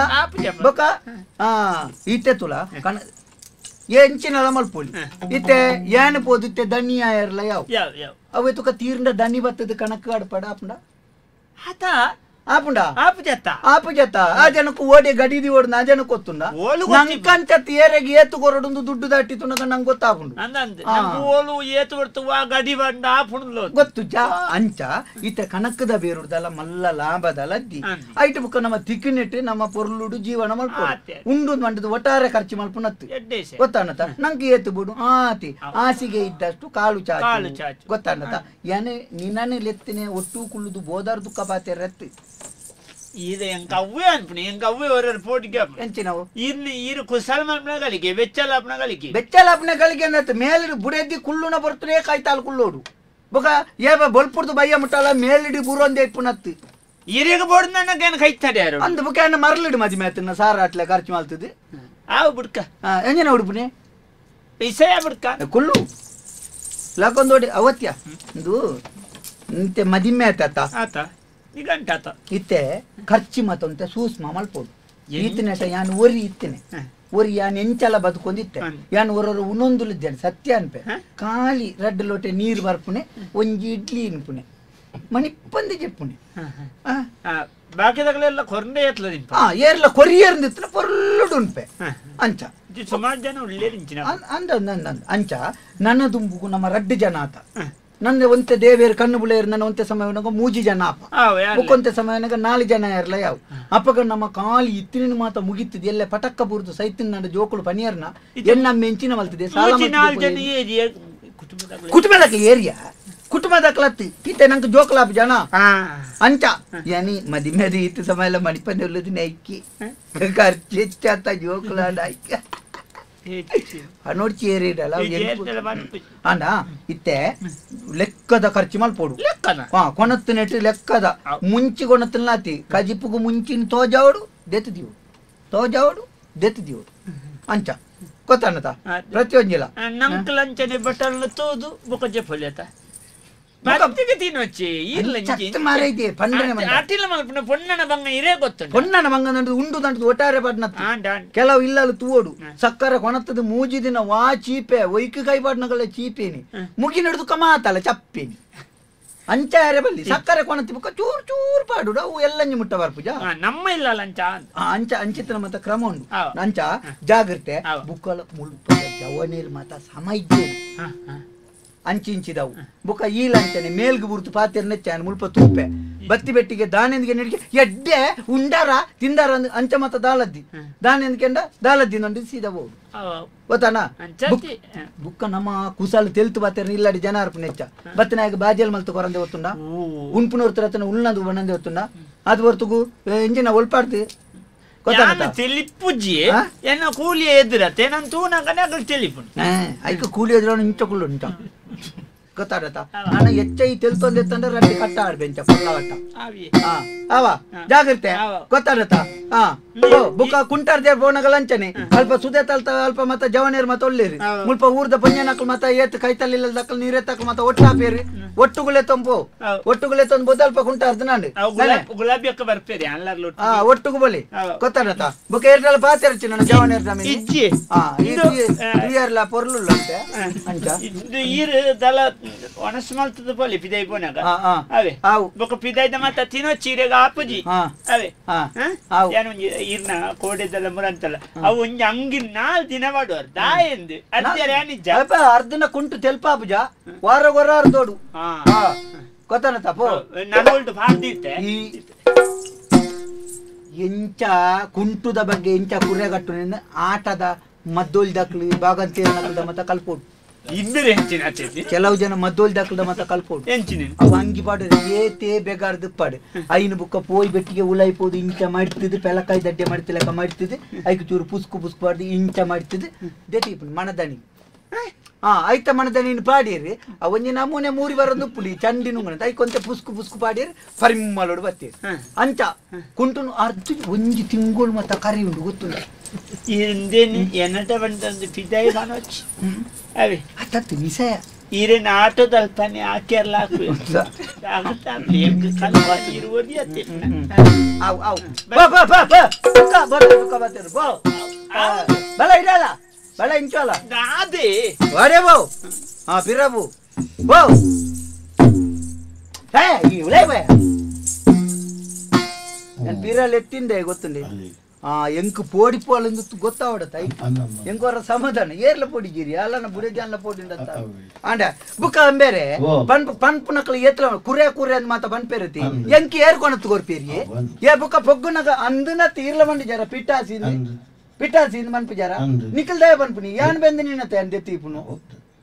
ಬೊಕ ಇತ್ತೆ ತುಲ ಕಣ ಎಂಚಿನಲ ಮಲ್ಪೊಲಿ ಇತ್ತೆ ಏನ ಪೋದಿತ್ತೆ ದಣ್ಣಿ ಆಯರ್ಲ ಯಾವ ಅವು ತುಕ ತೀರ್ಂಡ ದಣ್ಣಿ ಬತ್ತದ ಕಣಕ್ ಅಡ್ಪಡ ಆಪುಂಡ ಆತ ಆಪುಂಡ ಆಪುಜತ್ತ ಆಪುಜತ್ತ ಆ ಜನಕ್ಕೂ ಓಡಿ ಗಡಿದಿ ಓಡ್ ನಾ ಜನಕ್ಕೆ ಗೊತ್ತುಂಡ ನಂಕಂಚತ್ ಏರೆಗೆ ಏತು ಕೊರಡುಂದು ದುಡ್ಡು ದಾಟಿತ್ತು ನಂಗೆ ಗೊತ್ತಾಪುಂಡು ಓಲು ಏತು ಬರ್ತುವ ಗಡಿ ಬಂಡ ಆಪುಂಡ್ಲು ಗೊತ್ತು ಜಾ ಅಂಚ ಇತ್ತ ಕಣಕದ ಬೇರುಡ್ದಲ್ಲ ಮಲ್ಲ ಲಾಭದಲ್ಲ ಅದ್ದಿ ಐಟ್ ಬುಕ್ಕ ನಮ್ಮ ತಿಕ್ಕಿನೆಟ್ಟು ನಮ್ಮ ಪೊರ್ಲುಡು ಜೀವನ ಮಲ್ಪು ಉಂಡು ಮಂಡದು ಒಟ್ಟಾರೆ ಖರ್ಚು ಮಲ್ಪುನತ್ತು ಗೊತ್ತಾನತ ನಂಗೆ ಏತು ಬಿಡು ಆತಿ ಆಸಿಗೆ ಇದ್ದಷ್ಟು ಕಾಲು ಚಾಚು ಗೊತ್ತಾನತ ಏನೇ ನಿನ್ನನೆ ಲೆತ್ತಿನೆ ಒಟ್ಟು ಕುಳ್ಳುದು ಬೋದಾರ್ ದುಃಖ ಪಾತೆ ರತ್ತು ಇದು ಎಂಕ ಅವ್ವೇ ಅನ್ಪುಣಿ ಎಂಕ ಅವ್ವೇ ಹೊರ ಪೋಟಿಗೆ ಎಂಚಿನವು ಇರ್ನ ಈರು ಕುಸಲ್ ಮಲ್ಪನ ಬೆಚ್ಚಲ ಅಪ್ನ ಗಳಿಗೆ ಬೆಚ್ಚಲ ಅಪ್ನ ಗಳಿಗೆ ಅನ್ನತ್ತು ಮೇಲಿಡು ಬುಡೆದ್ದಿ ಕುಳ್ಳುನ ಬರ್ತದೆ ಕಾಯ್ತಾಲ್ ಕುಳ್ಳೋಡು ಬೊಕ ಏ ಬೊಲ್ಪುರ್ದು ಬಯ್ಯ ಮುಟ್ಟಲ್ಲ ಮೇಲಿಡಿ ಬುರೊಂದೇ ಇಪ್ಪುನತ್ತು ಈರೇಗ ಬೋರ್ಡ್ ನನ್ನ ಕೈತಾರೆ ಯಾರು ಅಂದ್ ಬುಕ ಅನ್ನ ಮರಲಿಡು ಮದಿ ಮೇತನ್ನ ಸಾರ ಅಟ್ಲೆ ಖರ್ಚು ಮಾಡ್ತದೆ ಆವು ಬುಡ್ಕ ಎಂಜಿನ ಉಡುಪುನೆ ಇಸಯ ಬುಡ್ಕ ಕುಳ್ಳು ಲಾಕೊಂದೋಡಿ ಅವತ್ಯ ಇದು ಇಂತೆ ಮದಿಮೆ ಆತ ಆತ ನಿಗಂಟಾತ ಇತ್ತೆ ಖರ್ಚಿ ಮತ್ತೊಂತೆ ಸೂಕ್ಷ್ಮ ಮಲ್ಪೋಡು ಈತನ ಯಾನ್ ಒರಿ ಇತ್ತೇನೆ ಒರಿ ಯಾನ್ ಎಂಚಲ ಬದುಕೊಂಡಿತ್ತೆ ಯಾನ್ ಒರೊರು ಉನ್ನೊಂದುಲಿದ್ದೇನೆ ಸತ್ಯ ಅನ್ಪೆ ಖಾಲಿ ರಡ್ಡು ಲೋಟೆ ನೀರು ಬರ್ಪುನೆ ಒಂಜಿ ಇಡ್ಲಿ ಇನ್ಪುನೆ ಮಣಿಪ್ಪಂದಿ ಜೆಪ್ಪುನೆ ಬಾಕಿದಾಗಲೆಲ್ಲ ಕೊರಂಡೆ ಎತ್ಲ ಏರ್ಲ ಕೊರಿಯರ್ಂದಿತ್ತನ ಪೊರ್ಲುಡು ಉನ್ಪೆ ಅಂಚ ಸುಮಾರು ಜನ ಉಳ್ಳೇರಿಂಚಿನ ಅಂದ ಅಂದ ಅಂಚ ನನ್ನ ದುಂಬುಗು ನಮ್ಮ ರಡ್ಡು ಜನ ಆತ ನನ್ನ ಒಂತೆ ದೇವೇರು ಕಣ್ಣು ಬುಳೆಯರು ನನ್ನ ಒಂತೆ ಸಮಯವನಾಗ ಮೂಜಿ ಜನ ಅಪ್ಪ ಬುಕ್ಕೊಂತೆ ಸಮಯವನಾಗ ನಾಲು ಜನ ಇರಲ್ಲ ಯಾವ ಅಪ್ಪಗ ನಮ್ಮ ಕಾಲಿ ಇತ್ತಿನ ಮಾತ ಮುಗಿತ್ತಿದೆ ಎಲ್ಲ ಪಟಕ್ಕ ಬುರ್ದು ಸೈತಿನ ನನ್ನ ಜೋಕುಳು ಪನಿಯರ್ನ ಎನ್ನ ಮೆಂಚಿನ ಮಲ್ತಿದೆ ಸಾಲ ಕುಟುಂಬದ ಏರಿಯಾ ಕುಟುಂಬದ ಕ್ಲತ್ತಿ ಇತ್ತೆ ನಂಗೆ ಜೋಕುಲಾಪ ಜನ ಅಂಚ ಯಾನಿ ಮದಿ ಮದಿ ಇತ್ತು ಸಮಯ ಎಲ್ಲ ಮಣಿಪಂದೆ ಉಳ್ಳದು ನೈಕಿ ಖರ್ಚು ಹೆಚ್ಚಾತ ಜೋಕುಲಾಡ ಐಕ್ಕ ನೋಡ್ಚಿ ಏರಿಡಲ್ಲ ಅಂಡ ಇತ್ತೆ ಲೆಕ್ಕದ ಖರ್ಚು ಮಲ್ಪೋಡು ಕೊಣತ್ತು ನೆಟ್ಟು ಲೆಕ್ಕದ ಮುಂಚಿ ಕೊಣತ್ತನಾತಿ ಕಜಿಪುಗು ಮುಂಚಿನ ತೋಜಾವಡು ದೆತ್ತದೀವು ತೋಜಾವಡು ದೆತ್ತದೀವು ಅಂಚ ಗೊತ್ತಾನತ ಪ್ರತಿಯೊಂಜಿಲ ನಂಕಲಂಚನೆ ಬಟಲ್ ತೋದು ಬೊಕ ಜೆಪ್ಪೊಲಿಯತ ಬತ್ತಿಗೆ ತಿನ್ನೊಚ್ಚಿ ಮಾರೈತಿ ಪಂಡನೆ ಅಟಿಲ ಮಲ್ಪುನ ಪೊನ್ನನ ಬಂಗ ಇರೇ ಗೊತ್ತು ಪೊನ್ನನ ಬಂಗ ಉಂಡು ದಂಟು ಒಟ್ಟಾರೆ ಪಾಡ್ನ ಕೆಲವು ಇಲ್ಲಲು ತೂವೋಡು ಸಕ್ಕರೆ ಕೊಣತ್ತದ ಮೂಜಿ ದಿನ ವಾ ಚೀಪೆ ಒಯ್ಕು ಕೈ ಪಾಡ್ನಗಲ್ಲ ಚೀಪೇನಿ ಮುಗಿ ನಡ್ದು ಕಮಾತಲ್ಲ ಚಪ್ಪೇನಿ ಅಂಚಾರೆ ಬಲ್ಲಿ ಸಕ್ಕರೆ ಕೊಣತಿ ಬುಕ್ಕ ಚೂರು ಚೂರು ಪಾಡು ಅವು ಎಲ್ಲಂಜಿ ಮುಟ್ಟ ಬರ್ಪುಜ ನಮ್ಮ ಇಲ್ಲ ಅಂಚ ಅಂಚ ಅಂಚಿತನ ಮತ್ತ ಕ್ರಮ ಉಂಡು ಅಂಚ ಜಾಗ್ರತೆ ಬುಕ್ಕಲ ಮುಲ್ಪ ಜವನೀರ್ ಮಾತ ಸಮ ಇದ್ದೇನೆ ಅಂಚಿಂಚಿದವು ಬುಕ್ಕ ಈ ಲಂಚನೆ ಮೇಲ್ಗು ಬುರ್ತು ಪಾತಿರ್ ನೆಚ್ಚಾನ ಮುಲ್ಪ ತೂಪೆ ಬತ್ತಿ ಬೆಟ್ಟಿಗೆ ದಾನೆಂದಿಗೆ ನಡಿಗೆ ಎಡ್ಡೆ ಉಂಡಾರ ತಿಂದಾರ ಅಂಚ ಮತ್ತ ದಾಲದ್ದಿ ದಾನೆಂದಿಗೆಂಡ ದಾಲದ್ದಿ ನಂದು ಸೀದಾ ಹೋಗು ಗೊತ್ತಾನ ಬುಕ್ಕ ನಮ್ಮ ಕುಸಾಲು ತೆಲ್ತು ಬಾತೇರ ಇಲ್ಲಾಡಿ ಜನ ಅರ್ಪು ನೆಚ್ಚ ಬತ್ತನಾಯಕ ಬಾಜಲ್ ಮಲ್ತು ಕೊರಂದೆ ಹೊತ್ತುಂಡ ಉಣ್ಪುನೋರ್ತರ ಹತ್ತನ ಉಳ್ಳಂದು ಬಣ್ಣಂದೆ ಹೊತ್ತುಂಡ ಅದು ಹೊರ್ತುಗು ಇಂಜಿನ ಒಲ್ಪಾಡ್ತು ತೆಲಿಪುಜಿ ಎನ್ನ ಕೂಲಿ ಎದುರತ್ತೆ ನನ್ ತೂನಕನೆ ಅಗಲ್ ತೆಲಿಪುಣಿ ಐಕ ಕೂಲಿ ಎದುರ ಇಂಚ ಕುಳ್ಳು ಇಂಚ ಗೊತ್ತಾಡತ್ತ ನಾನು ಹೆಚ್ಚ ಈ ತೆಲ್ತೊಂದೆತ್ತಂದ್ರೆ ರಡ್ಡಿ ಕಟ್ಟ ಆಡ್ಬೆಂಚ ಪೊಲ್ಲ ಕಟ್ಟ ಅವ ಜಾಗ್ರತೆ ಗೊತ್ತಾಡತ್ತ ಹಾ ಬುಕ್ಕ ಕುಂಟಾರ್ ದೇವ್ ಬೋನಗಲ ಅಂಚನೆ ಅಲ್ಪ ಸುದೆ ತಲ್ತ ಅಲ್ಪ ಮತ್ತ ಜವನೇರ್ ಮತ್ತ ಒಳ್ಳೇರಿ ಮುಲ್ಪ ಊರ್ದ ಪಂಜನಕ್ಲು ಮತ್ತ ಏತ್ ಕೈತಲ್ಲಿಲ್ಲ ದಕ್ಕಲ್ ನೀರೆತ್ತಕ್ಲು ಮತ್ತ ಒಟ್ಟಾಪೇರಿ ಒಟ್ಟುಗುಲೆ ತೊಂಪು ಒಟ್ಟುಗುಲೆ ತೊಂದು ಬೊದ್ದ ಅಲ್ಪ ಕುಂಟಾರ್ದು ನಾನು ಗುಲಾಬಿ ಅಕ್ಕ ಬರ್ಪೇರಿ ಹಾ ಒಟ್ಟುಗು ಬಲಿ ಗೊತ್ತಾಡತ್ತ ಬುಕ್ಕ ಏರ್ಡಲ ಪಾತೆರಚಿ ನನ್ನ ಜವನೇರ್ ಇಯರ್ಲ ಪೊರ್ಲು ಅಂತೆ ಅಂಚ ಈರು ದಲ ಒಣಸು ಮಲ್ತದ ಪೋಲಿ ಪಿದೈ ಪೋನಾಗ ಅವೇ ಬೊಕ್ಕ ಪಿದೈದ ಮತ್ತ ತಿನೋ ಚೀರೆಗ ಆಪುಜಿ ಅವೇ ಒಂಜಿ ಈರ್ನ ಕೋಡೆದಲ್ಲ ಮುರಂತಲ್ಲ ಅವು ಒಂಜಿ ಅಂಗಿ 4 ದಿನ ಮಾಡುವರು ದಾಯೆಂದು ಅರ್ಧ ಅಲ್ಪ ಅರ್ಧನ ಕುಂಟು ತೆಲ್ಪಾಪುಜ ವಾರ ಗೊರ ದೋಡು ಗೊತ್ತಾನ ತಪ್ಪು ನರೋಲ್ಡು ಪಾಡ್ದಿತ್ತೆ ಈ ಎಂಚ ಕುಂಟುದ ಬಗ್ಗೆ ಎಂಚ ಕುರ್ರೆಗಟ್ಟು ನಿನ್ನ ಆಟದ ಮದ್ದೋಲ್ ದಾಕ್ಲಿ ಬಾಗಂತೀರ ಮತ್ತ ಕಲ್ಪೋಡು ಇಬ್ಬರು ಎಂಚಿನ ಕೆಲವು ಜನ ಮದ್ದೋಲ್ ದಾಖಲದ ಮತ್ತ ಕಲ್ಪೋಡು ಎಂಚಿನ ಅವು ಅಂಗಿ ಪಾಡು ಏತೇ ಬೇಗಾರ್ದು ಪಾಡು ಐನು ಬುಕ್ಕ ಪೋಯ್ ಬೆಟ್ಟಿಗೆ ಉಲಾಯ್ಪೋದು ಇಂಚ ಮಾಡ್ತಿದ್ದು ಪೆಲಕಾಯಿ ದಡ್ಡೆ ಮಾಡ್ತಿಲಕ ಮಾಡ್ತಿದ್ದು ಐಕು ಚೂರು ಪುಸ್ಕು ಪುಸ್ಕು ಪಾಡ್ದು ಇಂಚ ಮಾಡ್ತಿದ್ದು ದೆಟಿ ಮಣದಣಿ ಹಾ ಐತ ಮಣದಣಿ ಪಾಡಿರಿ ಅವ ಒಂಜಿ ನಮೂನೆ ಮೂರಿ ಬರೋದು ಪುಲಿ ಚಂಡಿ ನುಂಗನ ಐಕೊಂತೆ ಪುಸ್ಕು ಪುಸ್ಕು ಪಾಡಿರಿ ಪರಿಮಳೋಡು ಬತ್ತೀರಿ ಅಂಚ ಕುಂಟುನು ಅರ್ಧ ಒಂಜಿ ತಿಂಗಳು ಮತ್ತ ಕರಿ ಉಂಡು ಗೊತ್ತುಂಟು ಎನ್ನಟ ಬಂತಂದು ಪಿದಾಯಿ ಕಾಣೋಚ್ ಅವೇ ಅತ್ತತ್ತು ವಿಷಯ ಈರೇನ ಆಟೋದಲ್ತಾನೆ ಆಕೆರ್ಲ ಆವು ಆವು ಬಾ ಬಾ ಬಾ ಬಾ ಬಾ ಬಾ ಬಲ ಇಡಲ್ಲ ಬಲ ಇಂಚಲ್ಲ ಅದೇ ಅರೇ ಬಾವು ಹಾ ಪಿರಬು ಬಾವು ಹೇ ಈ ಉಲೈ ಬಾಯ ನಾನು ಪಿರಲ್ಲಿ ಎತ್ತಿಂದೆ ಗೊತ್ತುಂಡೆ ಆ ಎಂಕ್ ಪೋಡಿ ಪೋಲಂದು ಗೊತ್ತಾವಡತ ಎಂಕೋರ ಸಮಾಧಾನ ಏರ್ಲ ಪೋಡಿಗಿರಿ ಅಲ್ಲನ ಬುಡಜಾನ್ಲ ಪೋಡಿ ಆಂಡ ಬುಕ್ಕ ಅಂಬೇರೆ ಪನ್ ಪನ್ಪುನಕಲ ಏತ್ಲ ಕುರೆ ಕುರೆ ಅಂದ್ ಮಾತ ಪನ್ಪೇರತಿ ಎಂಕ್ ಏರ್ಕೊಣತ್ತು ಕೊರ್ಪೇರಿ ಏ ಬುಕ್ಕ ಪೊಗ್ಗುನಕ ಅಂದನ ತೀರ್ಲ ಮಂಡಿ ಜರ ಪಿಟ್ಟಾಸಿ ಪಿಟ್ಟಾಸಿ ಮನ್ಪು ಜರ ನಿಖಲ್ದಾಯ ಪನ್ಪುನಿ ಯಾನ್ ಬೆಂದ ನಿನ್ನತೆ ಅಂದೆ ತೀಪುನು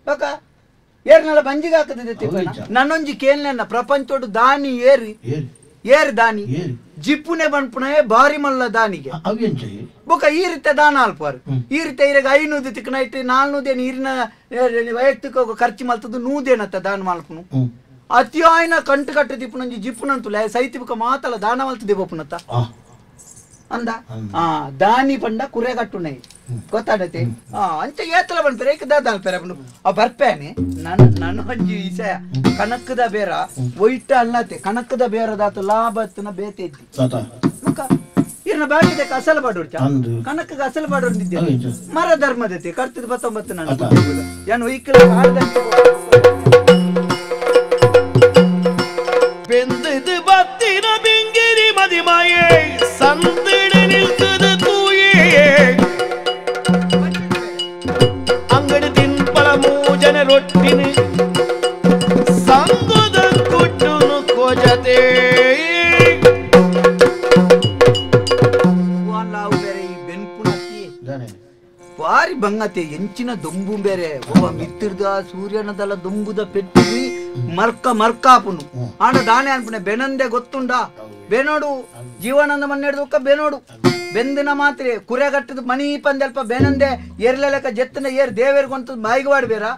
ಬೊಕ ಏರ್ನಲ ಬಂಜಿಗೆ ಹಾಕದ ತೀಪು ನನ್ನೊಂಜಿ ಕೇಳ್ನ ಪ್ರಪಂಚೋಡು ದಾನಿ ಏರಿ ಏರ್ ದಾನಿ ಜಿಪ್ಪುನೆ ಬನ್ಪುಣೆ ಬಾರಿ ಮಲ್ಲ ದಾನಿಗೆ ಬೊಕ ಈ ರೀತಿ ದಾನ ಅಲ್ಪಾರು ಈ ರೀತಿ ಇರಗ 500 ತಿಕ್ಕನ ಇಟ್ಟು 400 ನೀರಿನ ವೈಯಕ್ತಿಕ ಖರ್ಚು ಮಲ್ತದ್ದು 100 ದಾನ ಮಲ್ಪುನು ಅತಿಯಾಯನ ಕಂಟು ಕಟ್ಟು ದಿಪ್ಪುನಂಜಿ ಜಿಪ್ಪುನಂತುಲೆ ಸೈತಿ ಬೊಕ ಮಾತಲ ದಾನ ಮಲ್ತದೆ ಬೊಪ್ಪುನತ್ತ ಅಂದ ಆ ದಾನಿ ಪಂಡ ಕುರೆ ಕಟ್ಟುನೈ ಗೊತ್ತಾಡತೆ ಆ ಅಂಚ ಏತಲ ಬನ್ಪೇರೆ ಏಕ ದಾದ ಅಲ್ಪೇರೆ ಆ ಬರ್ಪೇನೆ ನನ್ನ ನನ್ನ ಒಂಜಿ ವಿಷಯ ಕನಕದ ಬೇರ ಒಯ್ಟ ಅಲ್ಲತೆ ಕನಕದ ಬೇರದಾತು ಲಾಭತ್ತನ ಬೇತೆ ಇದ್ದಿ ಮುಖ ಇರ್ನ ಬಾಕಿದೆ ಅಸಲ ಪಾಡೋಡ್ಚ ಕನಕಗ ಅಸಲ ಪಾಡೋಡಿದ್ದೆ ಮರ ಧರ್ಮದತೆ ಕರ್ತದ 19 ನಾನು ಏನು ಒಯ್ಕಲ ಬೆಂದದು ಬತ್ತಿನ ಬಿಂಗಿರಿ ಮದಿಮಾಯೇ ಸಂದಿಡು ನಿಲ್ತದ ತೂಯೇ ಅಂಗಡಿ ತಿನ್ಪಲ ಮೂಜನ ರೊಟ್ಟಿನ ಸಂಗುದ ಕುಟ್ಟುನು ಕೊಜತೆ ಬಾರಿ ಬಂಗತೆ ಎಂಚಿನ ದೊಂಬು ಬೇರೆ ಒಬ್ಬ ಮಿತ್ತಿರ್ದ ಸೂರ್ಯನದಲ್ಲ ದೊಂಬುದ ಪೆಟ್ಟಿದಿ ಮರ್ಕ ಮರ್ಕಾಪುನು ಆಂಡ ದಾನೆ ಅನ್ಪುನೆ ಬೆನಂದೆ ಗೊತ್ತುಂಡ ಬೆನೋಡು ಜೀವನಂದ ಮನ್ನೆಡ್ದೊಕ್ಕ ಬೆನೋಡು ಬೆಂದಿನ ಮಾತ್ರೆ ಕುರೆಗಟ್ಟದ ಮನಿ ಪಂದಲ್ಪ ಬೆನಂದೆ ಏರ್ಲೆಲೆಕ ಜೆತ್ತನ ಏರ್ ದೇವೇರ್ ಗೊಂತ ಬಾಯಿಗೆ ವಾಡ್ಬೇರ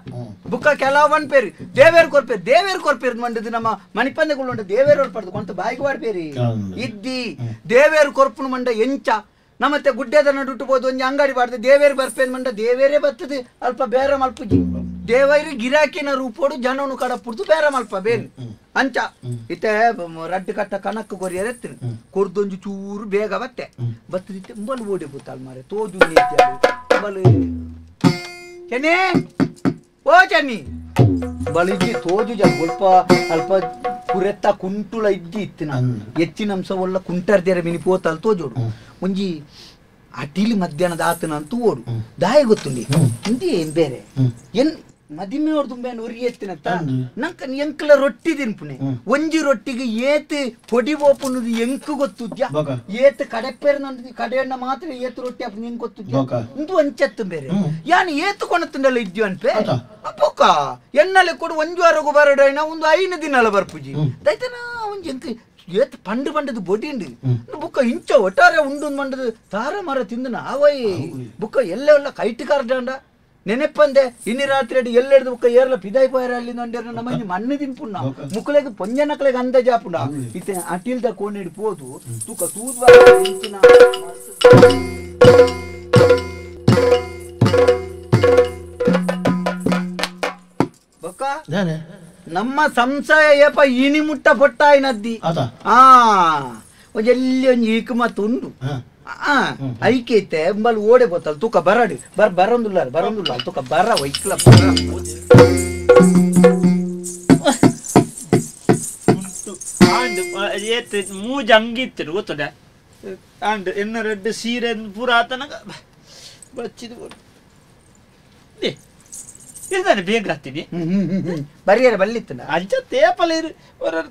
ಬುಕ್ಕ ಕೆಲವನ್ ಪೇರಿ ದೇವೇರ್ ಕೊರ್ಪೇರಿ ದೇವೇರ್ ಕೊರ್ಪೇರಿ ಮಂಡದು ನಮ್ಮ ಮಣಿಪಂದೆಗಳು ಉಂಟು ದೇವೇರ್ ಹೊರ್ಪಡ್ದು ಕೊಂತ ಬಾಯಿಗೆ ವಾಡ್ಬೇರಿ ಇದ್ದಿ ದೇವೇರ್ ಕೊರ್ಪುನು ಮಂಡ ಎಂಚ ನಮ್ಮತ್ತೆ ಗುಡ್ಡೆದ ನಡುಟ್ಟು ಬೋದು ಒಂಜಿ ಅಂಗಡಿ ಬಾಡ್ದು ದೇವೇರ್ ಬರ್ಪೇನ್ ಮಂಡ ದೇವೇರೇ ಬರ್ತದೆ ಅಲ್ಪ ಬೇರೆ ಮಲ್ಪುಜಿ ದೇವೈರು ಗಿರಾಕಿನ ರೂಪೋಡು ಜನನು ಕಡಪುಡ್ದು ಬೇರೆ ಮಲ್ಪ ಬೇನ್ ಅಂಚ ಇತ್ತೆ ರಡ್ಡು ಕಟ್ಟ ಕಣಕ್ ಕೊರಿಯರ್ ಎತ್ತಿನ ಕೊರ್ದೊಂಜಿ ಚೂರು ಬೇಗ ಬತ್ತೆ ಬತ್ತಿತ್ತೆ ಉಂಬಲ್ ಓಡಿ ಬೂತಾಲ್ ಮಾರೆ ತೋಜು ಉಂಬಲ್ ಚೆನ್ನಿ ಓ ಚೆನ್ನಿ ಬಳಿಜಿ ತೋಜು ಜಲ್ ಸ್ವಲ್ಪ ಅಲ್ಪ ಕುರೆತ್ತ ಕುಂಟುಲ ಇದ್ದಿ ಇತ್ತಿನ ಹೆಚ್ಚಿನ ಅಂಶ ಒಲ್ಲ ಕುಂಟರ್ದೇರ ಮಿನಿ ಪೋತಲ್ ತೋಜೋಡು ಒಂಜಿ ಅಟಿಲಿ ಮಧ್ಯಾಹ್ನದ ಆತನ ಅಂತೂ ಓಡು ದಾಯ ಗೊತ್ತುಂಡಿ ಇಂದಿ ಏನ್ ಬೇರೆ ಎನ್ ಮದಿಮೆ ಅವ್ರ ತುಂಬಾ ಉರಿ ಎತ್ತಿನತ್ತ ನಂಕ ಎಂಕಲ ರೊಟ್ಟಿ ತಿನ್ಪುನೆ ಒಂಜಿ ರೊಟ್ಟಿಗೆ ಏತ್ ಪೊಡಿ ಬೋಪುನದು ಎಂಕು ಗೊತ್ತುದ್ಯಾ ಏತ್ ಕಡೆಪೇರ್ ನಂದು ಕಡೆಯಣ್ಣ ಮಾತ್ರ ಏತ್ ರೊಟ್ಟಿ ಅಪ್ಪ ನಿಂಗೆ ಗೊತ್ತುದ್ಯಾ ಇಂದು ಒಂಚತ್ತು ಬೇರೆ ಯಾನ್ ಏತ್ ಕೊಣತುಂಡಲ್ಲ ಇದ್ಯು ಅನ್ಪೆ ಪೊಕ್ಕ ಎನ್ನಲೆ ಕೊಡು ಒಂಜು ವಾರಗು ಬರಡೈನ ಒಂದು 5 ದಿನಲ ಬರ್ಪುಜಿ ದೈತನ ಒಂಜಿ ಎಂಕ್ ಏತ್ ಪಂಡು ಪಂಡದು ಬೊಡಿ ಉಂಡು ಬುಕ್ಕ ಇಂಚ ಒಟ್ಟಾರೆ ಉಂಡು ಮಂಡದು ತಾರ ಮರ ತಿಂದನ ಆವೈ ಬುಕ್ಕ ಎಲ್ಲ ಎಲ್ಲ ಕೈಟ್ ಕಾರ್ಡಂಡ ನೆನೆಪ್ಪಂದೆ ಇನ್ನಿ ರಾತ್ರಿ ಅಡಿ ಎಲ್ಲೆಡ್ದು ಬುಕ್ಕ ಏರ್ಲ ಪಿದಾಯಿ ಪೋಯರ ಅಲ್ಲಿ ನೊಂಡೇರ್ನ ನಮ್ಮ ಇನ್ನು ಮಣ್ಣು ತಿನ್ಪುಣ್ಣ ಮುಕ್ಕಲೆಗ್ ಪೊಂಜನಕ್ಲೆಗ್ ಅಂದಾಜಾಪುಂಡ ಇತ್ತೆ ಅಟಿಲ್ದ ಕೋಣಿಡ್ ಪೋದು ತೂಕ ತೂದ್ವ ಬೊಕ್ಕ ನಮ್ಮ ಸಂಶಯ ಏಪ ಇನಿ ಮುಟ್ಟ ಪೊಟ್ಟಾಯಿ ನದ್ದಿ ಆ ಒಂಜಿ ಎಲ್ಲಿ ಒಂಜಿ ಈಕು ಮತ್ತು ಉಂಡು ಐಕೆ ಐತೆ ಉಂಬಲ್ ಓಡೆ ಬೋತಲ್ ತೂಕ ಬರಡಿ ಬರ್ ಬರಂದುಲ್ಲ ಬರಂದುಲ್ಲ ತೂಕ ಬರ ಒಯ್ಕ್ಲ ಬರ ಏತ್ ಮೂಜ್ ಅಂಗಿತ್ತು ಗೊತ್ತದ ಅಂಡ್ ಎನ್ನ ರೆಡ್ ಸೀರೆ ಪೂರ ಆತನಗ ಬಚ್ಚಿದು ಇರ್ತಾನೆ ಬೇಗ ಹತ್ತೀನಿ ಬರಿಯರ ಬಲ್ಲಿತ್ತು ಅಂಚ ತೇಪಲ ಇರು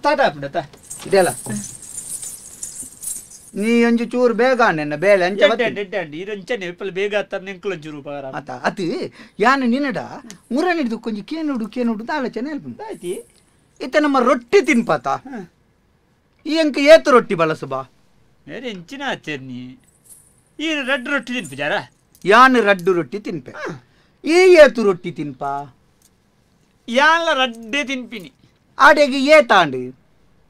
ತಾಟ ಹಾಕ್ಬಿಡತ್ತ ಇದೆಲ್ಲ ನೀ ಒಂಜಿ ಚೂರು ಬೇಗ ನೆನ್ನ ಬೇಳೆ ಅಂಚ ಇರಂಚನೆ ಬೇಗ ಹತ್ತಾರೆ ನೆಂಕುಲೊಂಚೂರು ಉಪಕಾರ ಆತ ಅತಿ ಯಾನು ನಿನ್ನಡ ಮುರನಿಡ್ದು ಕೊಂಚ ಕೇನುಡು ಕೇನುಡು ಆಲೋಚನೆ ಆಯ್ತಿ ಇತ್ತ ನಮ್ಮ ರೊಟ್ಟಿ ತಿನ್ಪಾತ ಈ ಅಂಕ ಏತು ರೊಟ್ಟಿ ಬಳಸುಬಾ ಎಂಚಿನ ಆಚರಣಿ ಈ ರಡ್ಡು ರೊಟ್ಟಿ ತಿನ್ಪಿಜಾರ ಯಾನು ರಡ್ಡು ರೊಟ್ಟಿ ತಿನ್ಪೆ ಈ ಏತು ರೊಟ್ಟಿ ತಿನ್ಪ ಯಾನ್ಲ ರಡ್ಡೆ ತಿನ್ಪಿನಿ ಆಡೆಗೆ ಏತಾಂಡು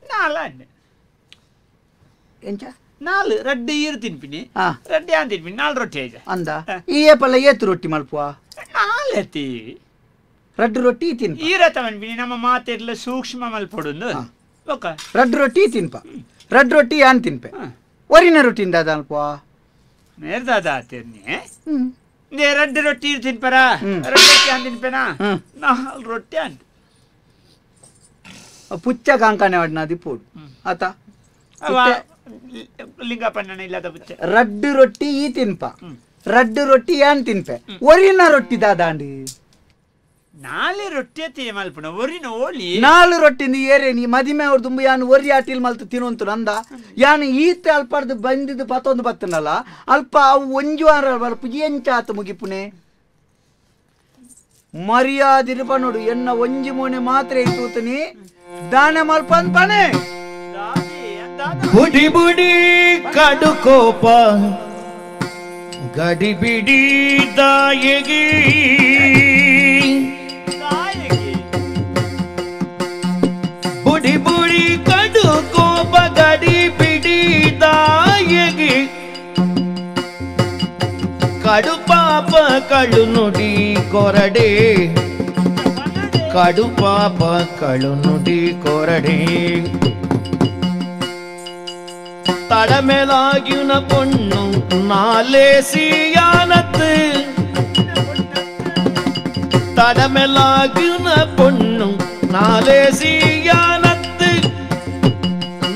ನಾಲ ಅಂಡೆ ಎಂಚ ನಾಲ್ ರಡ್ಡೆ ಈರು ತಿನ್ಪಿನಿ ರಡ್ಡೆ ಯಾನ್ ತಿನ್ಪಿನಿ ನಾಲ್ ರೊಟ್ಟಿ ಐಜ ಅಂದ ಈ ಏಪಲ್ಲ ಏತು ರೊಟ್ಟಿ ಮಲ್ಪುವ ನಾಲೆತಿ ರಡ್ಡು ರೊಟ್ಟಿ ತಿನ್ಪ ಈ ರಥ ಮನ್ಪಿನಿ ನಮ್ಮ ಮಾತೆರ್ಲ ಸೂಕ್ಷ್ಮ ಮಲ್ಪೊಡುಂದು ಓಕೆ ರಡ್ಡು ರೊಟ್ಟಿ ತಿನ್ಪ ರಡ್ಡು ರೊಟ್ಟಿ ಯಾನ್ ತಿನ್ಪೆ ಒರಿನ ರೊಟ್ಟಿಂದ ಅಲ್ಪುವ ಮೇರ್ದಾದ ಆತೇರ್ನಿ ನೇ ರಡ್ಡು ರೊಟ್ಟಿ ತಿನ್ಪರ ರಡ್ಡು ರೊಟ್ಟಿ ಅನ್ ತಿನ್ಪೆನಾ ನಾಲ್ ರೊಟ್ಟಿ ಅನ್ ಪುಚ್ಚ ಕಾಂಕಾನೆ ವಾಡ್ನ ದಿಪ್ಪೋಡು ಆತ ಲಿಂಗಪ್ಪಣ್ಣ ಇಲ್ಲದ ಪುಚ್ಚ ರಡ್ಡು ರೊಟ್ಟಿ ಈ ತಿನ್ಪ ರಡ್ಡು ರೊಟ್ಟಿ ಯಾನ್ ತಿನ್ಪೆ ಒರಿನ ರೊಟ್ಟಿ ದಾದಾಂಡಿ ನಾಳೆ ರೊಟ್ಟಿ ಅತಿ ಮಲ್ಪುಣ ಒರಿನ ಓಲಿ ನಾಲು ರೊಟ್ಟಿ ಏರೆ ನೀ ಮದಿಮೆ ಅವ್ರ ತುಂಬ ಯಾನು ಒರಿ ಆಟಿಲ್ ಮಲ್ತು ತಿನ್ನುವಂತು ನಂದ ಯಾನು ಈತ ಅಲ್ಪಡ್ದು ಬಂದಿದ್ದು ಪತ್ತೊಂದು ಬತ್ತನಲ್ಲ ಅಲ್ಪ ಅವು ಒಂಜು ವಾರ ಬರ್ಪು ಎಂಚಾತು ಮುಗಿಪುನೆ ಮರ್ಯಾದಿರ್ಪ ನೋಡು ಎನ್ನ ಒಂಜಿ ಮೋನೆ ಮಾತ್ರ ತೂತನಿ ದಾನೆ ಮಲ್ಪ ಅನ್ಪನೆ ಬುಡಿ ಬುಡಿ ಕಡುಕೋಪ ಗಡಿ ಬಿಡಿ ದಾಯಗಿ ಬುಡಿ ಬುಡಿ ಕಡು ಕೋಪ ಗಡಿ ಬಿಡಿ ದಾಯಗಿ ಕಡು ಪಾಪ ಕಳು ನುಡಿ ಕೊರಡೆ ಕಡು ಪಾಪ ಕಳು ನುಡಿ ಕೊರಡೆ ತಡಮೆಲಾಗಿನ ಪೊಣ್ಣು ನಾಲೇಸಿಯಾನತ್ತು ತಡಮೆಲಾಗಿನ ಪೊಣ್ಣು ನಾಲೇಸಿಯಾನತ್ತು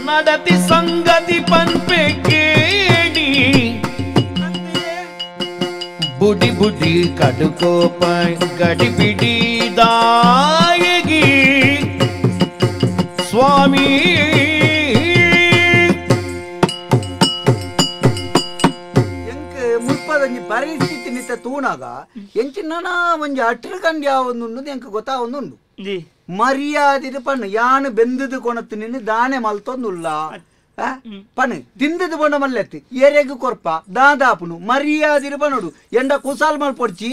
நடத்தி ಸಂಗತಿ ಪನ್ಪೆ ಕೇಳಿ ಬುಡಿ ಬುಡಿ ಕಡುಕೋಪ ಗಡಿ ಬಿಡಿ ದಾಯಗಿ ಸ್ವಾಮಿ ಮುಲ್ಪದೊಂಜಿ ಪರಿಸ್ಥಿತಿ ನಿತ್ತ ತೂನಾಗ ಎಂಚಿನ ಒಂಜಿ ಅಟ್ರ ಕಂಡು ಯಾವೊಂದುಂಡು ಎಂಕ್ ಗೊತ್ತಾವೊಂದುಂಡು ಮರ್ಯಾದಿರು ಪಣ್ಣು ಯಾನು ಬೆಂದದು ಕೊಣತ್ತು ನಿನ್ನ ದಾನೆ ಮಲ್ತೊಂದುಲ್ಲ ಪಣ್ಣು ತಿಂದದು ಬೊಂಡ ಮಲ್ಲೆತ್ತಿ ಎರೆಗು ಕೊರ್ಪ ದಾದಾಪುನು ಮರ್ಯಾದಿರು ಪಣ್ಣುಡು ಎಂಡ ಕುಸಾಲ್ ಮಲ್ಪೊಡ್ಚಿ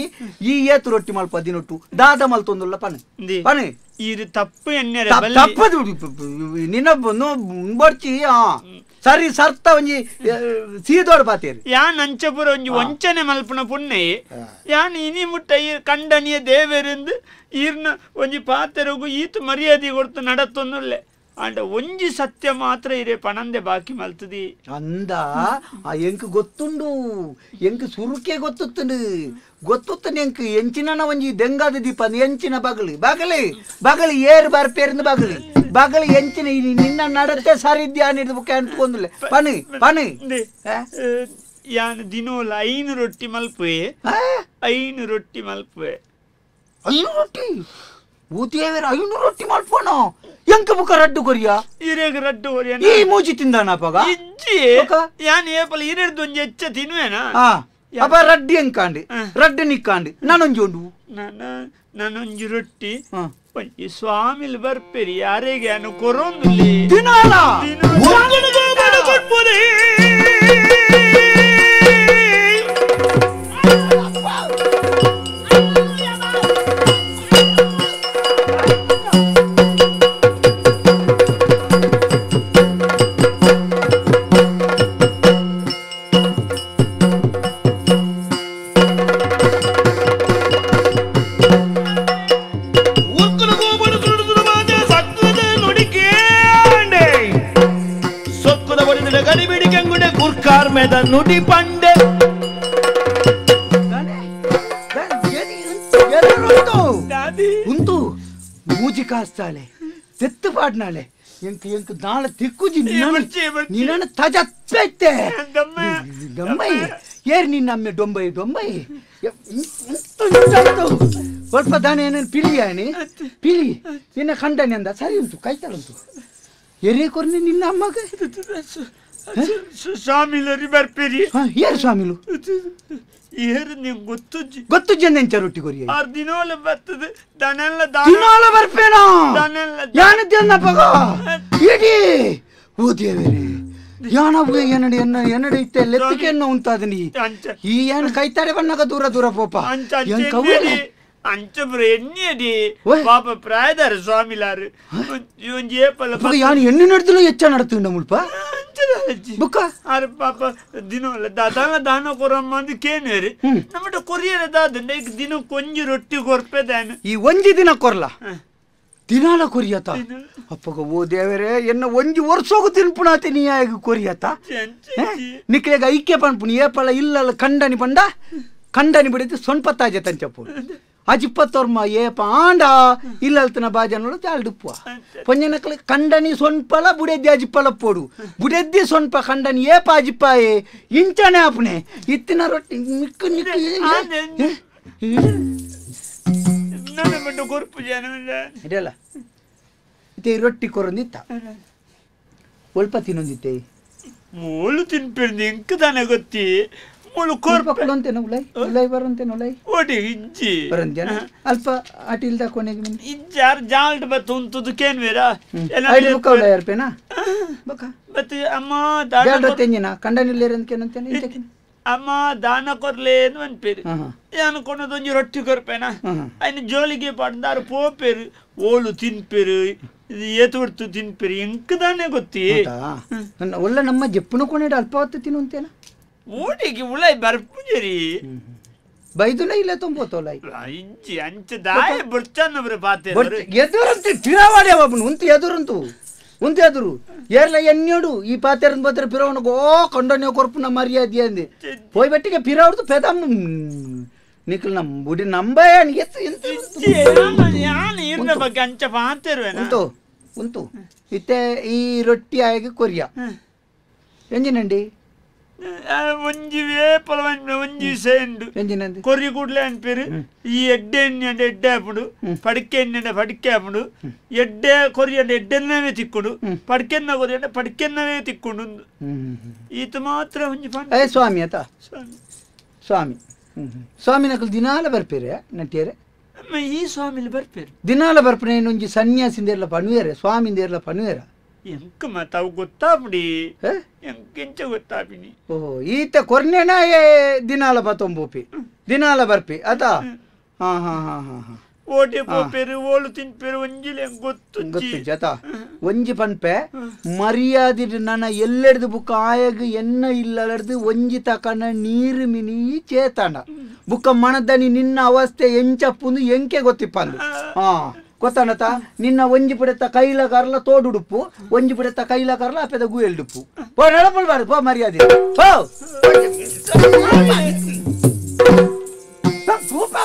ಈ ಏತು ರೊಟ್ಟಿ ಮಲ್ಪ ದಿನೊಟ್ಟು ದಾದ ಮಲ್ತೊಂದುಲ್ಲ ಪಣ್ಣು ಪಣ್ಣು ಇದು ತಪ್ಪು ಎಣ್ಣೆ ತಪ್ಪದು ನಿನ್ನ ಬೊಡ್ಚಿ ಆ ಸರಿ ಸರ್ತ ಒಂಜಿ ಸೀದೋಡ್ ಪಾತೇರಿ ಯಾನ್ ಅಂಚಪುರ ಒಂಜಿ ವಂಚನೆ ಮಲ್ಪುನ ಪುಣ್ಣೆ ಯಾನ್ ಇನಿ ಮುಟ್ಟ ಈ ಕಂಡನಿಯ ದೇವರಿಂದ ಈರ್ನ ಒಂಜಿ ಪಾತೆರಗು ಈತು ಮರ್ಯಾದೆ ಕೊಡ್ತು ನಡತ್ತೊಂದುಲ್ಲೆ ಆಂಡ ಒಂಜಿ ಸತ್ಯ ಮಾತ್ರ ಇರೆ ಪಣಂದೆ ಬಾಕಿ ಮಲ್ತದಿ ಅಂದ ಆ ಎಂಕ್ ಗೊತ್ತುಂಡು ಎಂಕ್ ಸುರುಕೆ ಗೊತ್ತುತ್ತುಂಡು ಗೊತ್ತುತ್ತನೆ ಎಂಕ್ ಎಂಚಿನ ಒಂಜಿ ದೆಂಗಾದ ದೀಪ ಎಂಚಿನ ಬಗಲಿ ಬಗಲಿ ಬಗಲಿ ಏರು ಬರ್ಪೇರಿಂದ ಬಗಲಿ ಬಗಲಿ ಎಂಚಿನ ನಿನ್ನ ನಡತೆ ಸರಿದ್ಯಾ ನಿಡ್ದು ಬುಕ್ಕ ಅಂಟ್ಕೊಂದುಲ್ಲೆ ಪನಿ ಪನಿ ಯಾನ್ ದಿನೋಲ 5 ರೊಟ್ಟಿ ಮಲ್ಪುವೆ 5 ರೊಟ್ಟಿ ಮಲ್ಪುವೆ 5 ರೊಟ್ಟಿ ಊತಿಯೇವರ 5 ರೊಟ್ಟಿ ಮಲ್ಪೋಣ ಎಂಕ ಬುಕ ರಡ್ಡು ಕೊರಿಯಾ ಇರೆಗ್ ರಡ್ಡು ಕೊರಿಯಾ ಈ ಮೂಜಿ ತಿಂದಾನ ಅಪಗ ಇಜ್ಜಿ ಯಾನ್ ಏಪಲ ಇರೆರ್ದು ಒಂಜಿ ಹೆಚ್ಚ ತಿನ್ನುವೆನಾ ಅಪ ರಡ್ಡಿ ಎಂಕಾಂಡಿ ರಡ್ಡು ನಿಕ್ಕಾಂಡಿ ನಾನೊಂಜಿ ಉಂಡು ನಾನೊಂಜಿ ರೊಟ್ಟಿ ಒಂಜಿ ಸ್ವಾಮಿಲ್ ಬರ್ಪೇರಿ ಯಾರಿಗೆ ಅನು ಕೊರೊಂದುಲ್ಲಿ ದಿನಾಲ ನುಡಿ ಪಂಡೆ ಉಂಟು ಮೂಜಿ ಕಾಸ್ತಾಳೆ ತೆತ್ತು ಪಾಡ್ನಾಳೆ ಎಂಕ್ ಎಂಕ್ ನಾಳೆ ತಿಕ್ಕುಜಿ ನಿನ್ನ ತಜತ್ತೆ ಡೊಂಬೈ ಏರ್ ನಿನ್ನಮ್ಮೆ ಡೊಂಬೈ ಡೊಂಬೈ ಸ್ವಲ್ಪ ದಾನೆ ಏನೇನು ಪಿಲಿಯಾನಿ ಪಿಲಿ ನಿನ್ನ ಕಂಡನೆ ಅಂದ ಸರಿ ಉಂಟು ಕೈತಾಳುಂಟು ಎರೆ ಕೊರ್ನೆ ನಿನ್ನ ಅಮ್ಮಗ ಸ್ವಾಮಿಲರಿ ಬರ್ಪೇರಿ ಏರು ಸ್ವಾಮಿಲು ಏರು ನಿಂಗೆ ಗೊತ್ತುಜ್ಜಿ ಗೊತ್ತುಜ್ಜಿ ಎಂಚ ರೊಟ್ಟಿ ಕೊರಿಯ ಆರು ದಿನೋಲ ಬರ್ತದೆ ದನೆಲ್ಲ ದಿನೋಲ ಬರ್ಪೇನೋ ಯಾನ ದಿನಪಗ ಇಡೀ ಓ ದೇವರೇ ಯಾನವು ಏನಡಿ ಎನ್ನ ಎನ್ನಡಿ ಇತ್ತೆ ಲೆತ್ತಿಕೆನ್ನ ಉಂತಾದನಿ ಈ ಏನು ಕೈತಾರೆ ಬಣ್ಣಗ ದೂರ ದೂರ ಪೋಪ ಅಂಚ ಎಣ್ಣೆಡಿ ಪಾಪ ಪ್ರಾಯದಾರ ಸ್ವಾಮಿಲಾರು ಒಂಜಿ ಏಪಲ ಯಾನು ಎಣ್ಣೆ ನಡೆದಲು ಹೆಚ್ಚ ನಡತುಂಡ ಮುಲ್ಪ ಬುಕ್ಕ ಅರೆ ಪಾಪ ದಿನೋಲ ದಾನ ದಾನ ಕೊರಮ್ಮ ಅಂದ್ ಕೇನೇರಿ ನಮ್ಮಟ ಕೊರಿಯರ ದಾದಂಡ ಈಗ ದಿನ ಕೊಂಜಿ ರೊಟ್ಟಿ ಕೊರ್ಪೆದಾನ ಈ ಒಂಜಿ ದಿನ ಕೊರ್ಲ ದಿನಾಲ ಕೊರಿಯತ ಅಪ್ಪಗ ಓ ದೇವರೇ ಎನ್ನ ಒಂಜಿ ವರ್ಷೋಗು ತಿನ್ಪುಣಾತಿ ನೀ ಆಗ ಕೊರಿಯತ ನಿಕ್ಲೆಗ ಐಕ್ಯ ಪನ್ಪುಣಿ ಏಪಲ ಇಲ್ಲಲ್ಲ ಕಂಡನಿ ಪಂಡ ಕಂಡನಿ ಬಿಡಿತು ಸೊನ್ಪ ತಾಜೆ ತಂಚಪ್ಪು ಅಜಿಪ್ಪತ್ತೋರ್ಮ ಏಪ ಆಂಡ ಇಲ್ಲಲ್ತನ ಬಾಜನೋಳು ಚಾಲ್ಡುಪ್ಪುವ ಪೊಂಜನಕ್ಲೆ ಕಂಡನಿ ಸೊನ್ಪಲ ಬುಡೆದ್ದಿ ಅಜಿಪ್ಪಲ ಪೋಡು ಬುಡೆದ್ದಿ ಸೊನ್ಪ ಕಂಡನಿ ಏಪ ಅಜಿಪ್ಪಾಯೆ ಇಂಚನೆ ಆಪುನೆ ಇತ್ತಿನ ರೊಟ್ಟಿ ನಿಕ್ಕು ನಿಕ್ಕು ಇದೆಲ್ಲ ಇತ್ತೆ ರೊಟ್ಟಿ ಕೊರೊಂದಿತ್ತ ಒಲ್ಪ ತಿನ್ನೊಂದಿತ್ತೆ ಮೂಲು ತಿನ್ಪಿರ್ದು ಇಂಕ್ ತಾನೆ ಗೊತ್ತಿ ಮುಳು ಕೊರ್ಪಕ್ಕುಲಂತೇನ ಉಲೈ ಉಲೈ ಬರಂತೇನ ಉಲೈ ಓಡಿ ಇಜ್ಜಿ ಬರಂತೇನ ಅಲ್ಪ ಅಟಿಲ್ದ ಕೊನೆಗೆ ಮಿನ್ ಇಜ್ಜಿ ಆರ್ ಜಾಲ್ಟ್ ಬತ್ತು ಉಂತುದು ಕೇನ್ವೇರ ಐದು ಬುಕ್ಕ ಉಲೈ ಅರ್ಪೇನಾ ಬಕ್ಕ ಬತ್ತಿ ಅಮ್ಮ ದಾನ ಜಾಲ್ಟ ತೆಂಜಿನ ಕಂಡನಿಲ್ಲೇರಂತ ಕೇನಂತೇನ ಇಂಚಕಿನ ಅಮ್ಮ ದಾನ ಕೊರ್ಲೇನು ಅನ್ಪೇರು ಯಾನು ಕೊನದೊಂಜಿ ರೊಟ್ಟಿ ಕೊರ್ಪೇನಾ ಅಯ್ನ ಜೋಲಿಗೆ ಪಾಡ್ದಾರು ಪೋಪೇರು ಓಲು ತಿನ್ಪೇರು ಇದು ಏತು ತಿನ್ಪೇರು ಎಂಕ್ ದಾನೆ ಗೊತ್ತಿ ಒಳ್ಳೆ ನಮ್ಮ ಜಪ್ಪುನ ಕೊನೆಡು ಅಲ್ಪ ಹೊತ್ತು ತಿನ್ನುವಂತೇನ ಊಟಿಗೆ ಉಳೈ ಬರ್ಪುಜರಿ ಬೈದುಲ ಇಲ್ಲ ತುಂಬೋತೋಲ ಇಜ್ಜಿ ಅಂಚ ದಾಯ ಬುರ್ಚನ್ನಬ್ರ ಪಾತೆ ಎದುರಂತ ಪಿರವಾಡೆ ಒಬ್ಬನು ಉಂತು ಎದುರಂತು ಉಂತು ಎದುರು ಏರ್ಲ ಎನ್ಯೋಡು ಈ ಪಾತೆರನ್ ಬತ್ರ ಪಿರವನಗೋ ಕಂಡನ್ಯೋ ಕೊರ್ಪುನ ಮರ್ಯಾದೆ ಅಂದೆ ಪೋಯ್ ಬಟ್ಟಿಗೆ ಪಿರವಡ್ದು ಪೆದಮ್ ನಿಖಲ್ ನಮ್ ಬುಡಿ ನಂಬ ಯಾನ್ ಬಗ್ಗೆ ಅಂಚ ಪಾತೆರುವೆನ ಉಂಟು ಉಂಟು ಇತ್ತೆ ಈ ರೊಟ್ಟಿ ಆಗಿ ಕೊರಿಯ ಎಂಜಿನಂಡಿ ಒಂಜಿ ವೇಪಲ ಒಂಜಿ ಸೇಂಡು ಕೊರಿ ಕೂಡ್ಲೆ ಅನ್ಪೇರು ಈ ಎಡ್ಡೆ ಎಣ್ಣೆ ಅಂಡ ಎಡ್ಡೆ ಆಪುಂಡು ಪಡಿಕೆ ಎಣ್ಣೆ ಅಂಡ ಪಡಿಕೆ ಆಪುಂಡು ಎಡ್ಡೆ ಕೊರಿ ಅಂಡ ಎಡ್ಡೆನ್ನವೇ ತಿಕ್ಕೊಂಡು ಪಡಿಕೆನ್ನ ಕೊರಿ ಅಂಡ ಪಡಿಕೆನ್ನವೇ ತಿಕ್ಕೊಂಡು ಈತ ಮಾತ್ರ ಒಂಜಿ ಏ ಸ್ವಾಮಿ ಆತ ಸ್ವಾಮಿ ಸ್ವಾಮಿ ಸ್ವಾಮಿನಕಲ್ ದಿನಾಲ ಬರ್ಪೇರೆ ನಟಿಯರೆ ಈ ಸ್ವಾಮಿಲಿ ಬರ್ಪೇರು ದಿನಾಲ ಬರ್ಪನೆ ಒಂಜಿ ಸನ್ಯಾಸಿಂದೇರ್ಲ ಪಣುವೇರೆ ಸ್ವಾಮಿಂದೇರ್ಲ ಪಣುವೇರ ಎಂಕ ಮತ್ತಾವು ಗೊತ್ತಾಪುಡಿ ಎಂಕೆಂಚ ಗೊತ್ತಾಪಿನಿ ಓಹೋ ಈತ ಕೊರ್ನೆನ ಏ ದಿನಾಲ ಬತ್ತೊಂಬೋಪಿ ದಿನಾಲ ಬರ್ಪಿ ಅತಾ ಹಾ ಹಾ ಹಾ ಹಾ ಹಾ ಓಟೆ ಪೋಪೆರು ಓಳು ತಿನ್ಪೆರು ಒಂಜಿಲೆ ಗೊತ್ತು ಗೊತ್ತು ಜತ ಒಂಜಿ ಪನ್ಪೆ ಮರ್ಯಾದೆ ನನ್ನ ಎಲ್ಲೆಡ್ದು ಬುಕ್ಕ ಆಯಗ್ ಎನ್ನ ಇಲ್ಲಲೆಡ್ದು ಒಂಜಿ ತಕನ ನೀರು ಮಿನಿ ಚೇತಾಂಡ ಬುಕ್ಕ ಮಣದನಿ ನಿನ್ನ ಅವಸ್ಥೆ ಎಂಚಪ್ಪುಂದು ಎಂಕೆ ಗೊತ್ತಿಪ್ಪಂದು ಹಾ ಗೊತ್ತಾನತ ನಿನ್ನ ಒಂಜಿ ಪುಡೆತ ಕೈಲ ಕರ್ಲ ತೋಡುಡುಪ್ಪು ಒಂಜಿ ಪುಡೆತ ಕೈಲ ಕರ್ಲ ಅಪ್ಪೆದ ಗುಯಲ್ಡುಪ್ಪು ಪೋ ನಡಪಲ್ಬಾರ್ದು ಪೋ ಮರ್ಯಾದೆ ಪೋ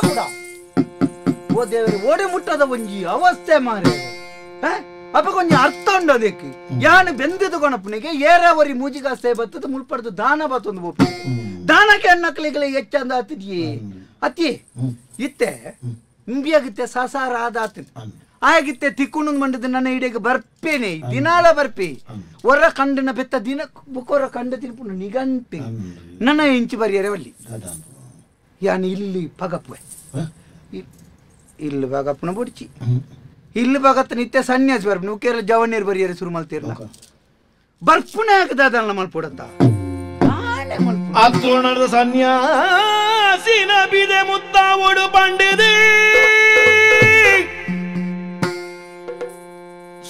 ಕೂಡ ಓ ದೇವರೇ ಓಡೆ ಮುಟ್ಟದ ಒಂಜಿ ಅವಸ್ಥೆ ಮಾರೆ ಅಪ್ಪ ಕೊಂಚ ಅರ್ಥ ಉಂಡು ಅದಕ್ಕೆ ಯಾನು ಬೆಂದಿದ್ದು ಕೊಣಪ್ಪನಿಗೆ ಏರಾವರಿ ಮೂಜಿಗಾಸ್ತೆ ಬತ್ತದ ಮುಳ್ಪಡ್ದು ದಾನ ಬತ್ತೊಂದು ಬೋಪಿ ದಾನಕ್ಕೆ ಹೆಣ್ಣಕ್ಳಿಗೆ ಹೆಚ್ಚಂದ ಆತಿದ್ಯೆ ಅತ್ತಿ ಇತ್ತೆ ಇಂಬಿಯಾಗಿತ್ತೆ ಸಸಾರ ಆದಾತಿನ ಆಗಿತ್ತೆ ತಿಕ್ಕುಣಂದ್ ಮಂಡದ ನನ್ನ ಇಡೆಗೆ ಬರ್ಪೇನೆ ದಿನಾಲ ಬರ್ಪೆ ಹೊರ ಕಂಡನ ಬೆತ್ತ ದಿನ ಬುಕ್ಕೊರ ಕಂಡ ತಿನ್ಪುಣ ನಿಗಂಟೆ ನನ್ನ ಇಂಚಿ ಬರಿಯರೆ ಒಲ್ಲಿ ಯಾನು ಇಲ್ಲಿ ಪಗಪ್ಪೆ ಇಲ್ಲಿ ಬಗಪ್ಪನ ಬುಡ್ಚಿ ಇಲ್ಲಿ ಬಗತ್ತ ನಿತ್ಯ ಸನ್ಯಾಸಿ ಬರ್ಪು ಕೇರಳ ಜವನೀರು ಬರಿಯರೆ ಶುರು ಮಲ್ತಿರ್ಲ ಬರ್ಪುಣೆ ಹಾಕದಾದಲ್ಲ ಮಲ್ಪೊಡತ್ತ ಅತ್ರೋಣದ ಸನ್ಯಾಸಿನ ಬಿದೆ ಮುತ್ತ ಒಡು ಪಂಡಿದೆ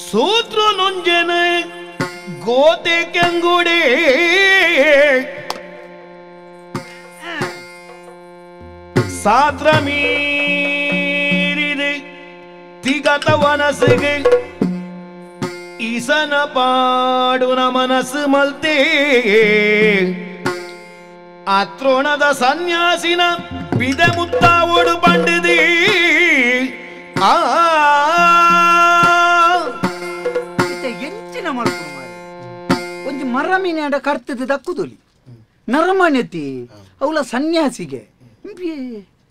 ಸೂತ್ರ ನುಂಜನ ಗೋತೆ ಕೆಂಗುಡಿ ಸಾತ್ರ ಮೀರಿದೆ ತಿಗತ ವನಸಿಗೆ ಈಸನ ಪಾಡುನ ಮನಸ್ಸು ಮಲ್ತೇ ಆತ್ರೋಣದ ಸನ್ಯಾಸಿನ ಬಿದೆ ಮುತ್ತ ಒಡು ಪಂಡಿದಿ ಆ ಎಂಚಿನ ಮಲ್ಪುನು ಮಾರೆ ಒಂಜಿ ಮರ ಮೀನಾಡ ಕರ್ತದ ದಕ್ಕುದೊಲಿ ನರಮಾನ್ಯತಿ ಅವಳ ಸನ್ಯಾಸಿಗೆ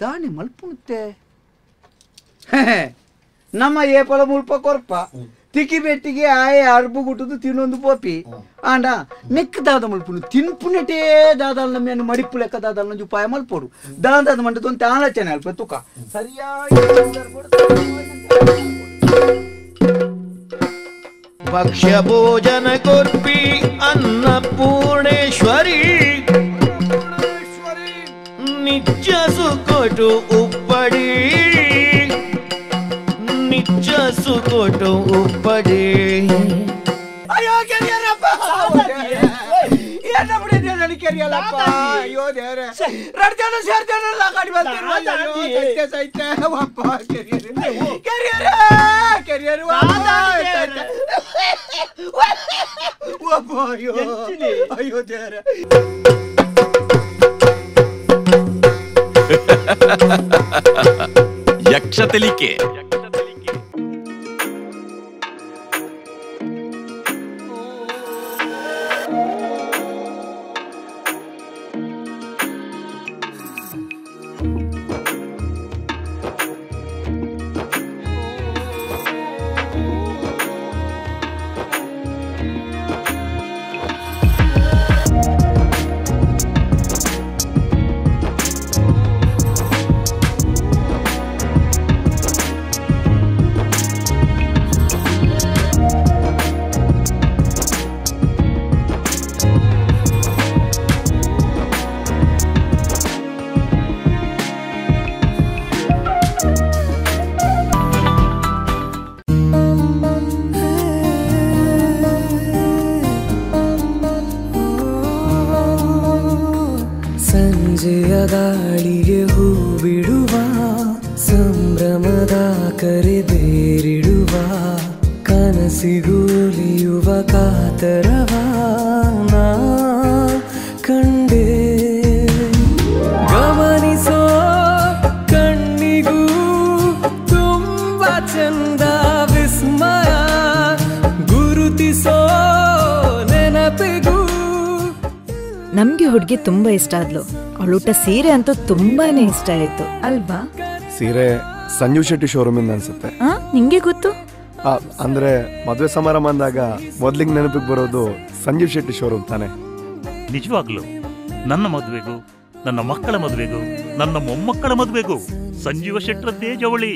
ದಾನೆ ಮಲ್ಪುಣುತ್ತೆ ನಮ್ಮ ಏಪಲ ಮುಲ್ಪ ಕೊರ್ಪ ತಿಕ್ಕಿ ಬೆಟ್ಟಿಗೆ ಆಯೆ ಅರ್ಬು ಗುಟ್ಟದು ತಿನ್ನೊಂದು ಪೋಪಿ ಆಂಡ ನೆಕ್ ದಾದ ಮಲ್ಪುನು ತಿನ್ಪುನೆಟೇ ದಾದಾಲ್ ನಮ್ಮೆಯನ್ನು ಮಡಿಪು ಲೆಕ್ಕ ದಾದಾಲ್ ನಂಜು ಉಪಾಯ ಮಲ್ಪೋಡು ದಾದಾದ ಮಂಡದ ಒಂದು ಆಲೋಚನೆ ಅಲ್ಪ ತುಕ ಸರಿಯಾಗಿ ಭಕ್ಷ್ಯ ಭೋಜನ ಕೊರ್ಪಿ ಅನ್ನಪೂರ್ಣೇಶ್ವರಿ ನಿತ್ಯ ಸುಕೊಟು ಉಪ್ಪಡಿ ನಿತ್ಯ ಸುಕೊಟು ಉಪ್ಪಡಿ ಅಯ್ಯೋ ಕೆರಿಯರಪ್ಪ ಏನ ಬಿಡಿದೆ ಕೆರಿಯಲ್ಲಪ್ಪ ಅಯ್ಯೋ ದೇವರೇ ಎರಡು ಜನ ಸೇರ್ಜನ ಗಾಡಿ ಬರ್ತೀರ ಸೈತೆ ಸೈತೆ ಅಪ್ಪ ಕೆರಿಯರು ಕೆರಿಯರೇ ಕೆರಿಯರು ಅಪ್ಪ ಅಯ್ಯೋ ಅಯ್ಯೋ ದೇವರೇ ಯಕ್ಷ ತೆಲಿಕೆ ಸಂಜೆಯ ಗಾಳಿಗೆ ಹೂ ಬಿಡುವ ಸಂಭ್ರಮದ ಕರೆ ಬೇರಿಡುವ ಕನಸಿಗೂಲಿಯುವ ಕಾತರವ ನಾ ಕಂಡೆ ಗಮನಿಸೋ ಕಣ್ಣಿಗೂ ತುಂಬ ಚಂದ ವಿಸ್ಮಯ ಗುರುತಿಸೋ ನೆನಪಿಗೂ ನಮ್ಗೆ ಹುಡುಗಿ ತುಂಬಾ ಇಷ್ಟ ಆದ್ಲು. ಅವಳೂಟ ಸೀರೆ ಅಂತೂ ತುಂಬಾನೇ ಇಷ್ಟ ಆಯ್ತು ಅಲ್ವಾ? ಸೀರೆ ಸಂಜೀವ್ ಶೆಟ್ಟಿ ಶೋರೂಮ್ ಇಂದ ಅನ್ಸುತ್ತೆ. ನಿಂಗೆ ಗೊತ್ತು? ಅಂದ್ರೆ ಮದುವೆ ಸಮಾರಂಭ ಅಂದಾಗ ಮೊದ್ಲಿಗೆ ನೆನಪಿಗೆ ಬರೋದು ಸಂಜೀವ್ ಶೆಟ್ಟಿ ಶೋರೂಮ್ ತಾನೆ. ನಿಜವಾಗ್ಲೂ ನನ್ನ ಮದುವೆಗೂ, ನನ್ನ ಮಕ್ಕಳ ಮದುವೆಗೂ, ನನ್ನ ಮೊಮ್ಮಕ್ಕಳ ಮದುವೆಗೂ ಸಂಜೀವ ಶೆಟ್ಟರದ್ದೇ ಜವಳಿ.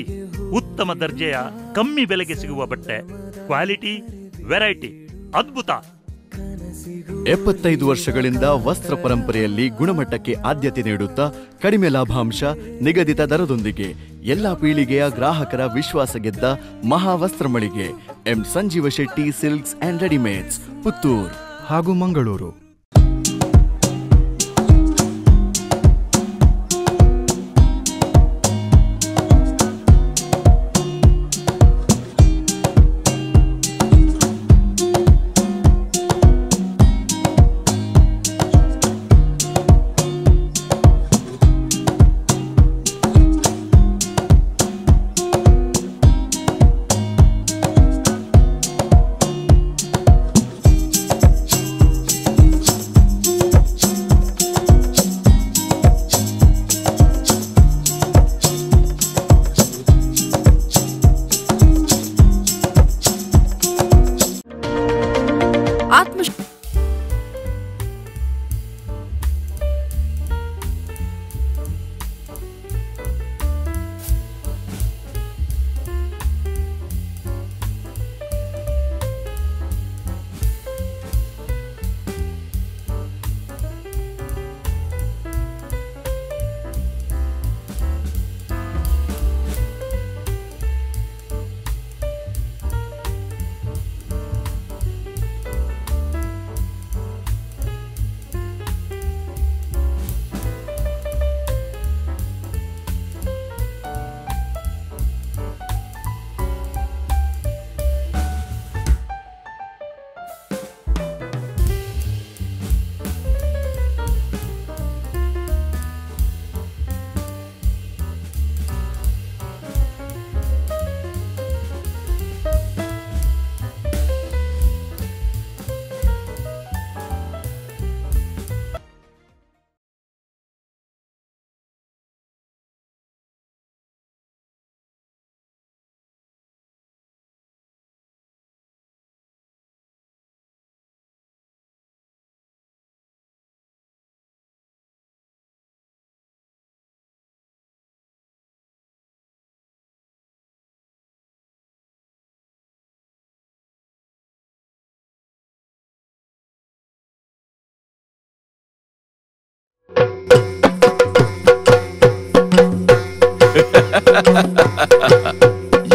ಉತ್ತಮ ದರ್ಜೆಯ ಕಮ್ಮಿ ಬೆಲೆಗೆ ಸಿಗುವ ಬಟ್ಟೆ, ಕ್ವಾಲಿಟಿ, ವೆರೈಟಿ ಅದ್ಭುತ. 75 ವರ್ಷಗಳಿಂದ ವಸ್ತ್ರ ಪರಂಪರೆಯಲ್ಲಿ ಗುಣಮಟ್ಟಕ್ಕೆ ಆದ್ಯತೆ ನೀಡುತ್ತಾ ಕಡಿಮೆ ಲಾಭಾಂಶ, ನಿಗದಿತ ದರದೊಂದಿಗೆ ಎಲ್ಲ ಪೀಳಿಗೆಯ ಗ್ರಾಹಕರ ವಿಶ್ವಾಸ ಗೆದ್ದ ಮಹಾವಸ್ತ್ರ ಮಳಿಗೆ M Sanjeeva Shetty silks and readymades, Puttur ಹಾಗೂ ಮಂಗಳೂರು.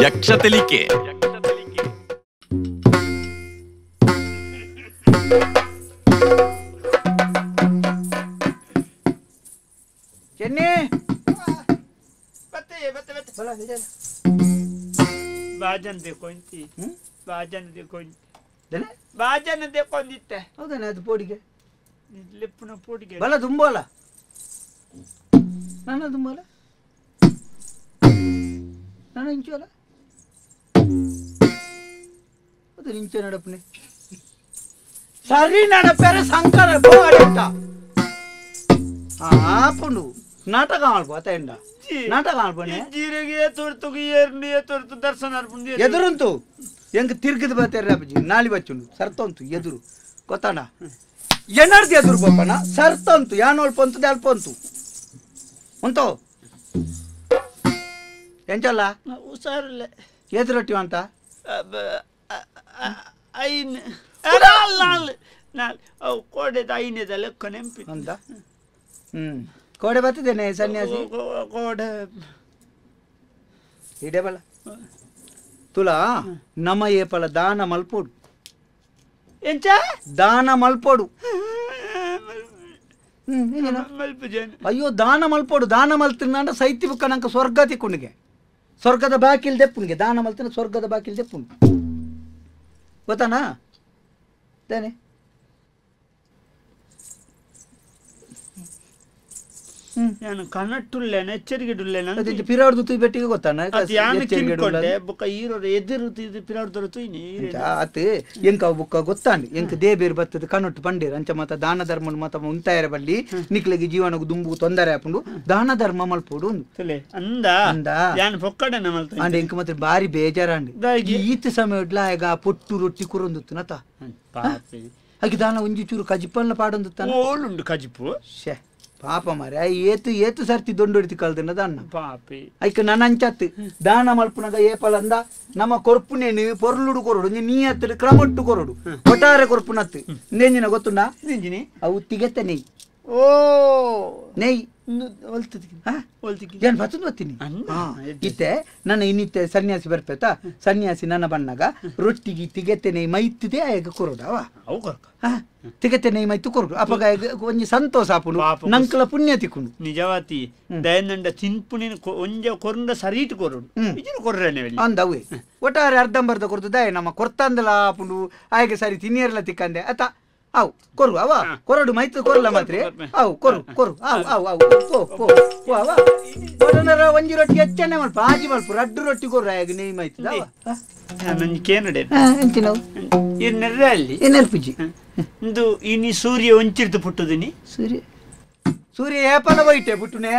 ಯಕ್ಷ ತೆಲಿಕೆ. ಚೆನ್ನಿ ಬಾಜನ್ ದೇಕೊಂತಿ ಬಾಜನ್ ದೇಕೊಂತಿ ಬಾಜನ್ ದೇಕೊಂಡಿತ್ತೆ. ಹೌದಾನೆ? ಅದು ಪೋಡಿಗೆ ಲಿಪ್ಪುನ ಪೋಡಿಗೆ ಬಲ ತುಂಬಲ್ಲ, ನಾನು ತುಂಬಲ್ಲ, ನಾನು ಇಂಚು ಅಲ್ಲ, ಅದು ಇಂಚು ನಡಪನೆ ಸರಿ ನಡಪೇರೆ ಸಂಕರ ಬೋಡ ಆಪುಂಡು ನಾಟಕ ಮಾಡ್ಬೋ ಅತ ಎಂಡ ನಾಟಕ ಮಾಡ್ಬೋನೆ ಜೀರಿಗೆ ತೋರ್ತುಗೆ ಏರ್ನಿ ತೋರ್ತು ದರ್ಶನ ಅರ್ಪುಂಡು ಎದುರುಂತು ಎಂಕ್ ತಿರ್ಗಿದ ಬತ್ತೇರೆ ಅಪ್ಪಾಜಿ ನಾಲಿ ಬಚ್ಚುಂಡು ಸರ್ತಂತು ಎದುರು ಗೊತ್ತಾಣ ಎನರ್ದು ಎದುರು ಬೋಪನ ಸರ್ತಂತು ಯಾನೋಳ್ ಪಂತು ಅಲ್ಪಂತು ಉಂಟು ಎಂಚಲ್ಲ ಹುಷಾರಿಲ್ಲ ಎದುರೊಟ್ಟಿ ಅಂತ ಐನ್ ನಾಲ್ ನಾಲ್ ಅವು ಕೋಡೆದ ಐನೇದ ಲೆಕ್ಕ ನೆಂಪಿ ಅಂತ. ಕೋಡೆ ಬರ್ತದೇನೆ ಸನ್ಯಾಸಿ ಕೋಡೆ ಇಡೇ ಬಲ ತುಲಾ ನಮ ಏಪಲ ದಾನ ಮಲ್ಪೋಡು ಎಂಚ ದಾನ ಮಲ್ಪೋಡು. ಅಯ್ಯೋ ದಾನ ಮಲ್ಪೋಡು, ದಾನ ಮಲ್ತಿನ ಸೈತಿ ಬುಕ್ಕ ನಂಗೆ ಸ್ವರ್ಗ ತಿಕ್ಕೊಂಡಿಗೆ, ಸ್ವರ್ಗದ ಬಾಕಿಲ್ ದೆಪ್ಪುನಿಗೆ ದಾನ ಮಲ್ತಿನ ಸ್ವರ್ಗದ ಬಾಕಿಲ್ ದೆಪ್ಪುಂಡು ಗೊತ್ತಾನಾ ತಾನೆ? ನಾನು ಕನ್ನಟ್ಟುಲ್ಲೇನೆ ಎಚ್ಚರಿಕೆಡುಲ್ಲೇನೆ ಅದು ಪಿರಾಡ್ದು ತುಯ್ ಬೆಟ್ಟಿಗೆ ಗೊತ್ತಾನ ಬುಕ್ಕ ಈರೋರು ಎದುರು ಪಿರಾಡ್ದೊರು ತುಯ್ನಿ ಆತ್ ಎಂಕ ಬುಕ್ಕ ಗೊತ್ತಾಂಡ್ ಎಂಕ ದೇಬೇರು ಬತ್ತದ ಕನ್ನಟ್ಟು ಪಂಡೇರು ಅಂಚ ಮಾತ ದಾನ ಧರ್ಮ ಮಾತ ಉಂತಾಯರ ಬಲ್ಲಿ ನಿಕ್ಲಗಿ ಜೀವನಗು ದುಂಬು ತೊಂದರೆ ಆಪುಂಡು ದಾನ ಧರ್ಮ ಮಲ್ಪೋಡು ಅಂದ ಅಂದ ಯಾನ್ ಪೊಕ್ಕಡೆನ ಮಲ್ತ ಅಂಡ್ ಎಂಕ ಮಾತ್ರ ಬಾರಿ ಬೇಜಾರಾಂಡ್ ಈತ ಸಮಯಡ್ಲ ಆಗ ಪೊಟ್ಟು ರೊಟ್ಟಿ ಕುರೊಂದುತ್ತು ನತ ಹಾಗೆ ದಾನ ಒಂಜಿ ಚೂರು ಕಜಿಪನ್ನ ಪಾಡೊಂದು ಓಲುಂಡು ಕಜಿಪು ಶೇ ಪಾಪ ಮಾರೆ ಏತು ಏತು ಸರ್ತಿ ದೊಂಡೊಡಿತಿ ಕಲ್ದನ್ನದ ಅಣ್ಣ ಪಾಪಿ ಐಕ ನನ್ನ ಅಂಚತ್ತು ದಾನ ಮಲ್ಪುನಗ ಏಪಲಂದ ನಮ್ಮ ಕೊರ್ಪುನೇನು ಪೊರ್ಲುಡು ಕೊರಡು ನೀ ಹತ್ತಿರ ಕ್ರಮೊಟ್ಟು ಕೊರಡು ಒಟ್ಟಾರೆ ಕೊರ್ಪುನತ್ತು ನೆಂಜಿನ ಗೊತ್ತುಂಡ ನೆಂಜಿನಿ ಅವು ತಿಗೆತ್ತ ನೆಯ್ ಓ ನೆಯ್ ಏನು ಬತ್ತದು ಬತ್ತೀನಿ ಇತ್ತೆ ನನ್ನ ಇನ್ನಿತ್ತೆ ಸನ್ಯಾಸಿ ಬರ್ಪೇತ ಸನ್ಯಾಸಿ ನನ್ನ ಬಣ್ಣಗ ರೊಟ್ಟಿಗೆ ತಿಗತೆ ನೆಯ್ ಮೈತಿದೆ ಆಯಗ ಕೊರೋಡವ ತಿಗತೆ ನೆಯ್ ಮೈತು ಕೊರಡು ಅಪಗ ಒಂಜಿ ಸಂತೋಷ ಆಪುಂಡು ನಂಕಲ ಪುಣ್ಯ ತಿಕ್ಕುಂಡು ನಿಜವಾತಿ ದಯನಂಡ ತಿನ್ಪುಣಿನ ಒಂಜ ಕೊರಂಡ ಸರೀಟ್ ಕೊರಡು ಇಜಿನ ಕೊರ್ರೇನೆ ಅಂದವೇ ಒಟ್ಟಾರೆ ಅರ್ಧಂಬರ್ಧ ಕೊರ್ದು ದಯ ನಮ್ಮ ಕೊರ್ತಂದಲ ಆಪುಂಡು ಆಯಗ ಸರಿ ತಿನ್ನಿಯರ್ಲ ತಿಕ್ಕಂದೆ ಅತ ಅವು ಕೊರು ಅವ ಕೊರಡು ಮೈತು ಕೊರಲ ಮಾತ್ರ ಅವು ಕೊರು ಕೊರು ಅವು ಅವು ಅವು ಪೋ ಪೋ ಪೋ ಅವ ಕೊರನರ ಒಂಜಿ ರೊಟ್ಟಿ ಹೆಚ್ಚನೆ ಮಲ್ಪ ಆಜಿ ಮಲ್ಪ ರಡ್ಡು ರೊಟ್ಟಿ ಕೊರು ಆಗ ನೆಯ್ ಮೈತದ ನಂಜಿ ಕೇನಡೆ ಎಂಚಿನವು ಇರ್ ನೆರ್ರೆ ಅಲ್ಲಿ ನೆರ್ಪುಜಿ ಇಂದು ಇನಿ ಸೂರ್ಯ ಒಂಚಿರ್ದು ಪುಟ್ಟುದಿನಿ ಸೂರ್ಯ ಸೂರ್ಯ ಏಪಲ ಬೈಟೆ ಪುಟ್ಟುನೆ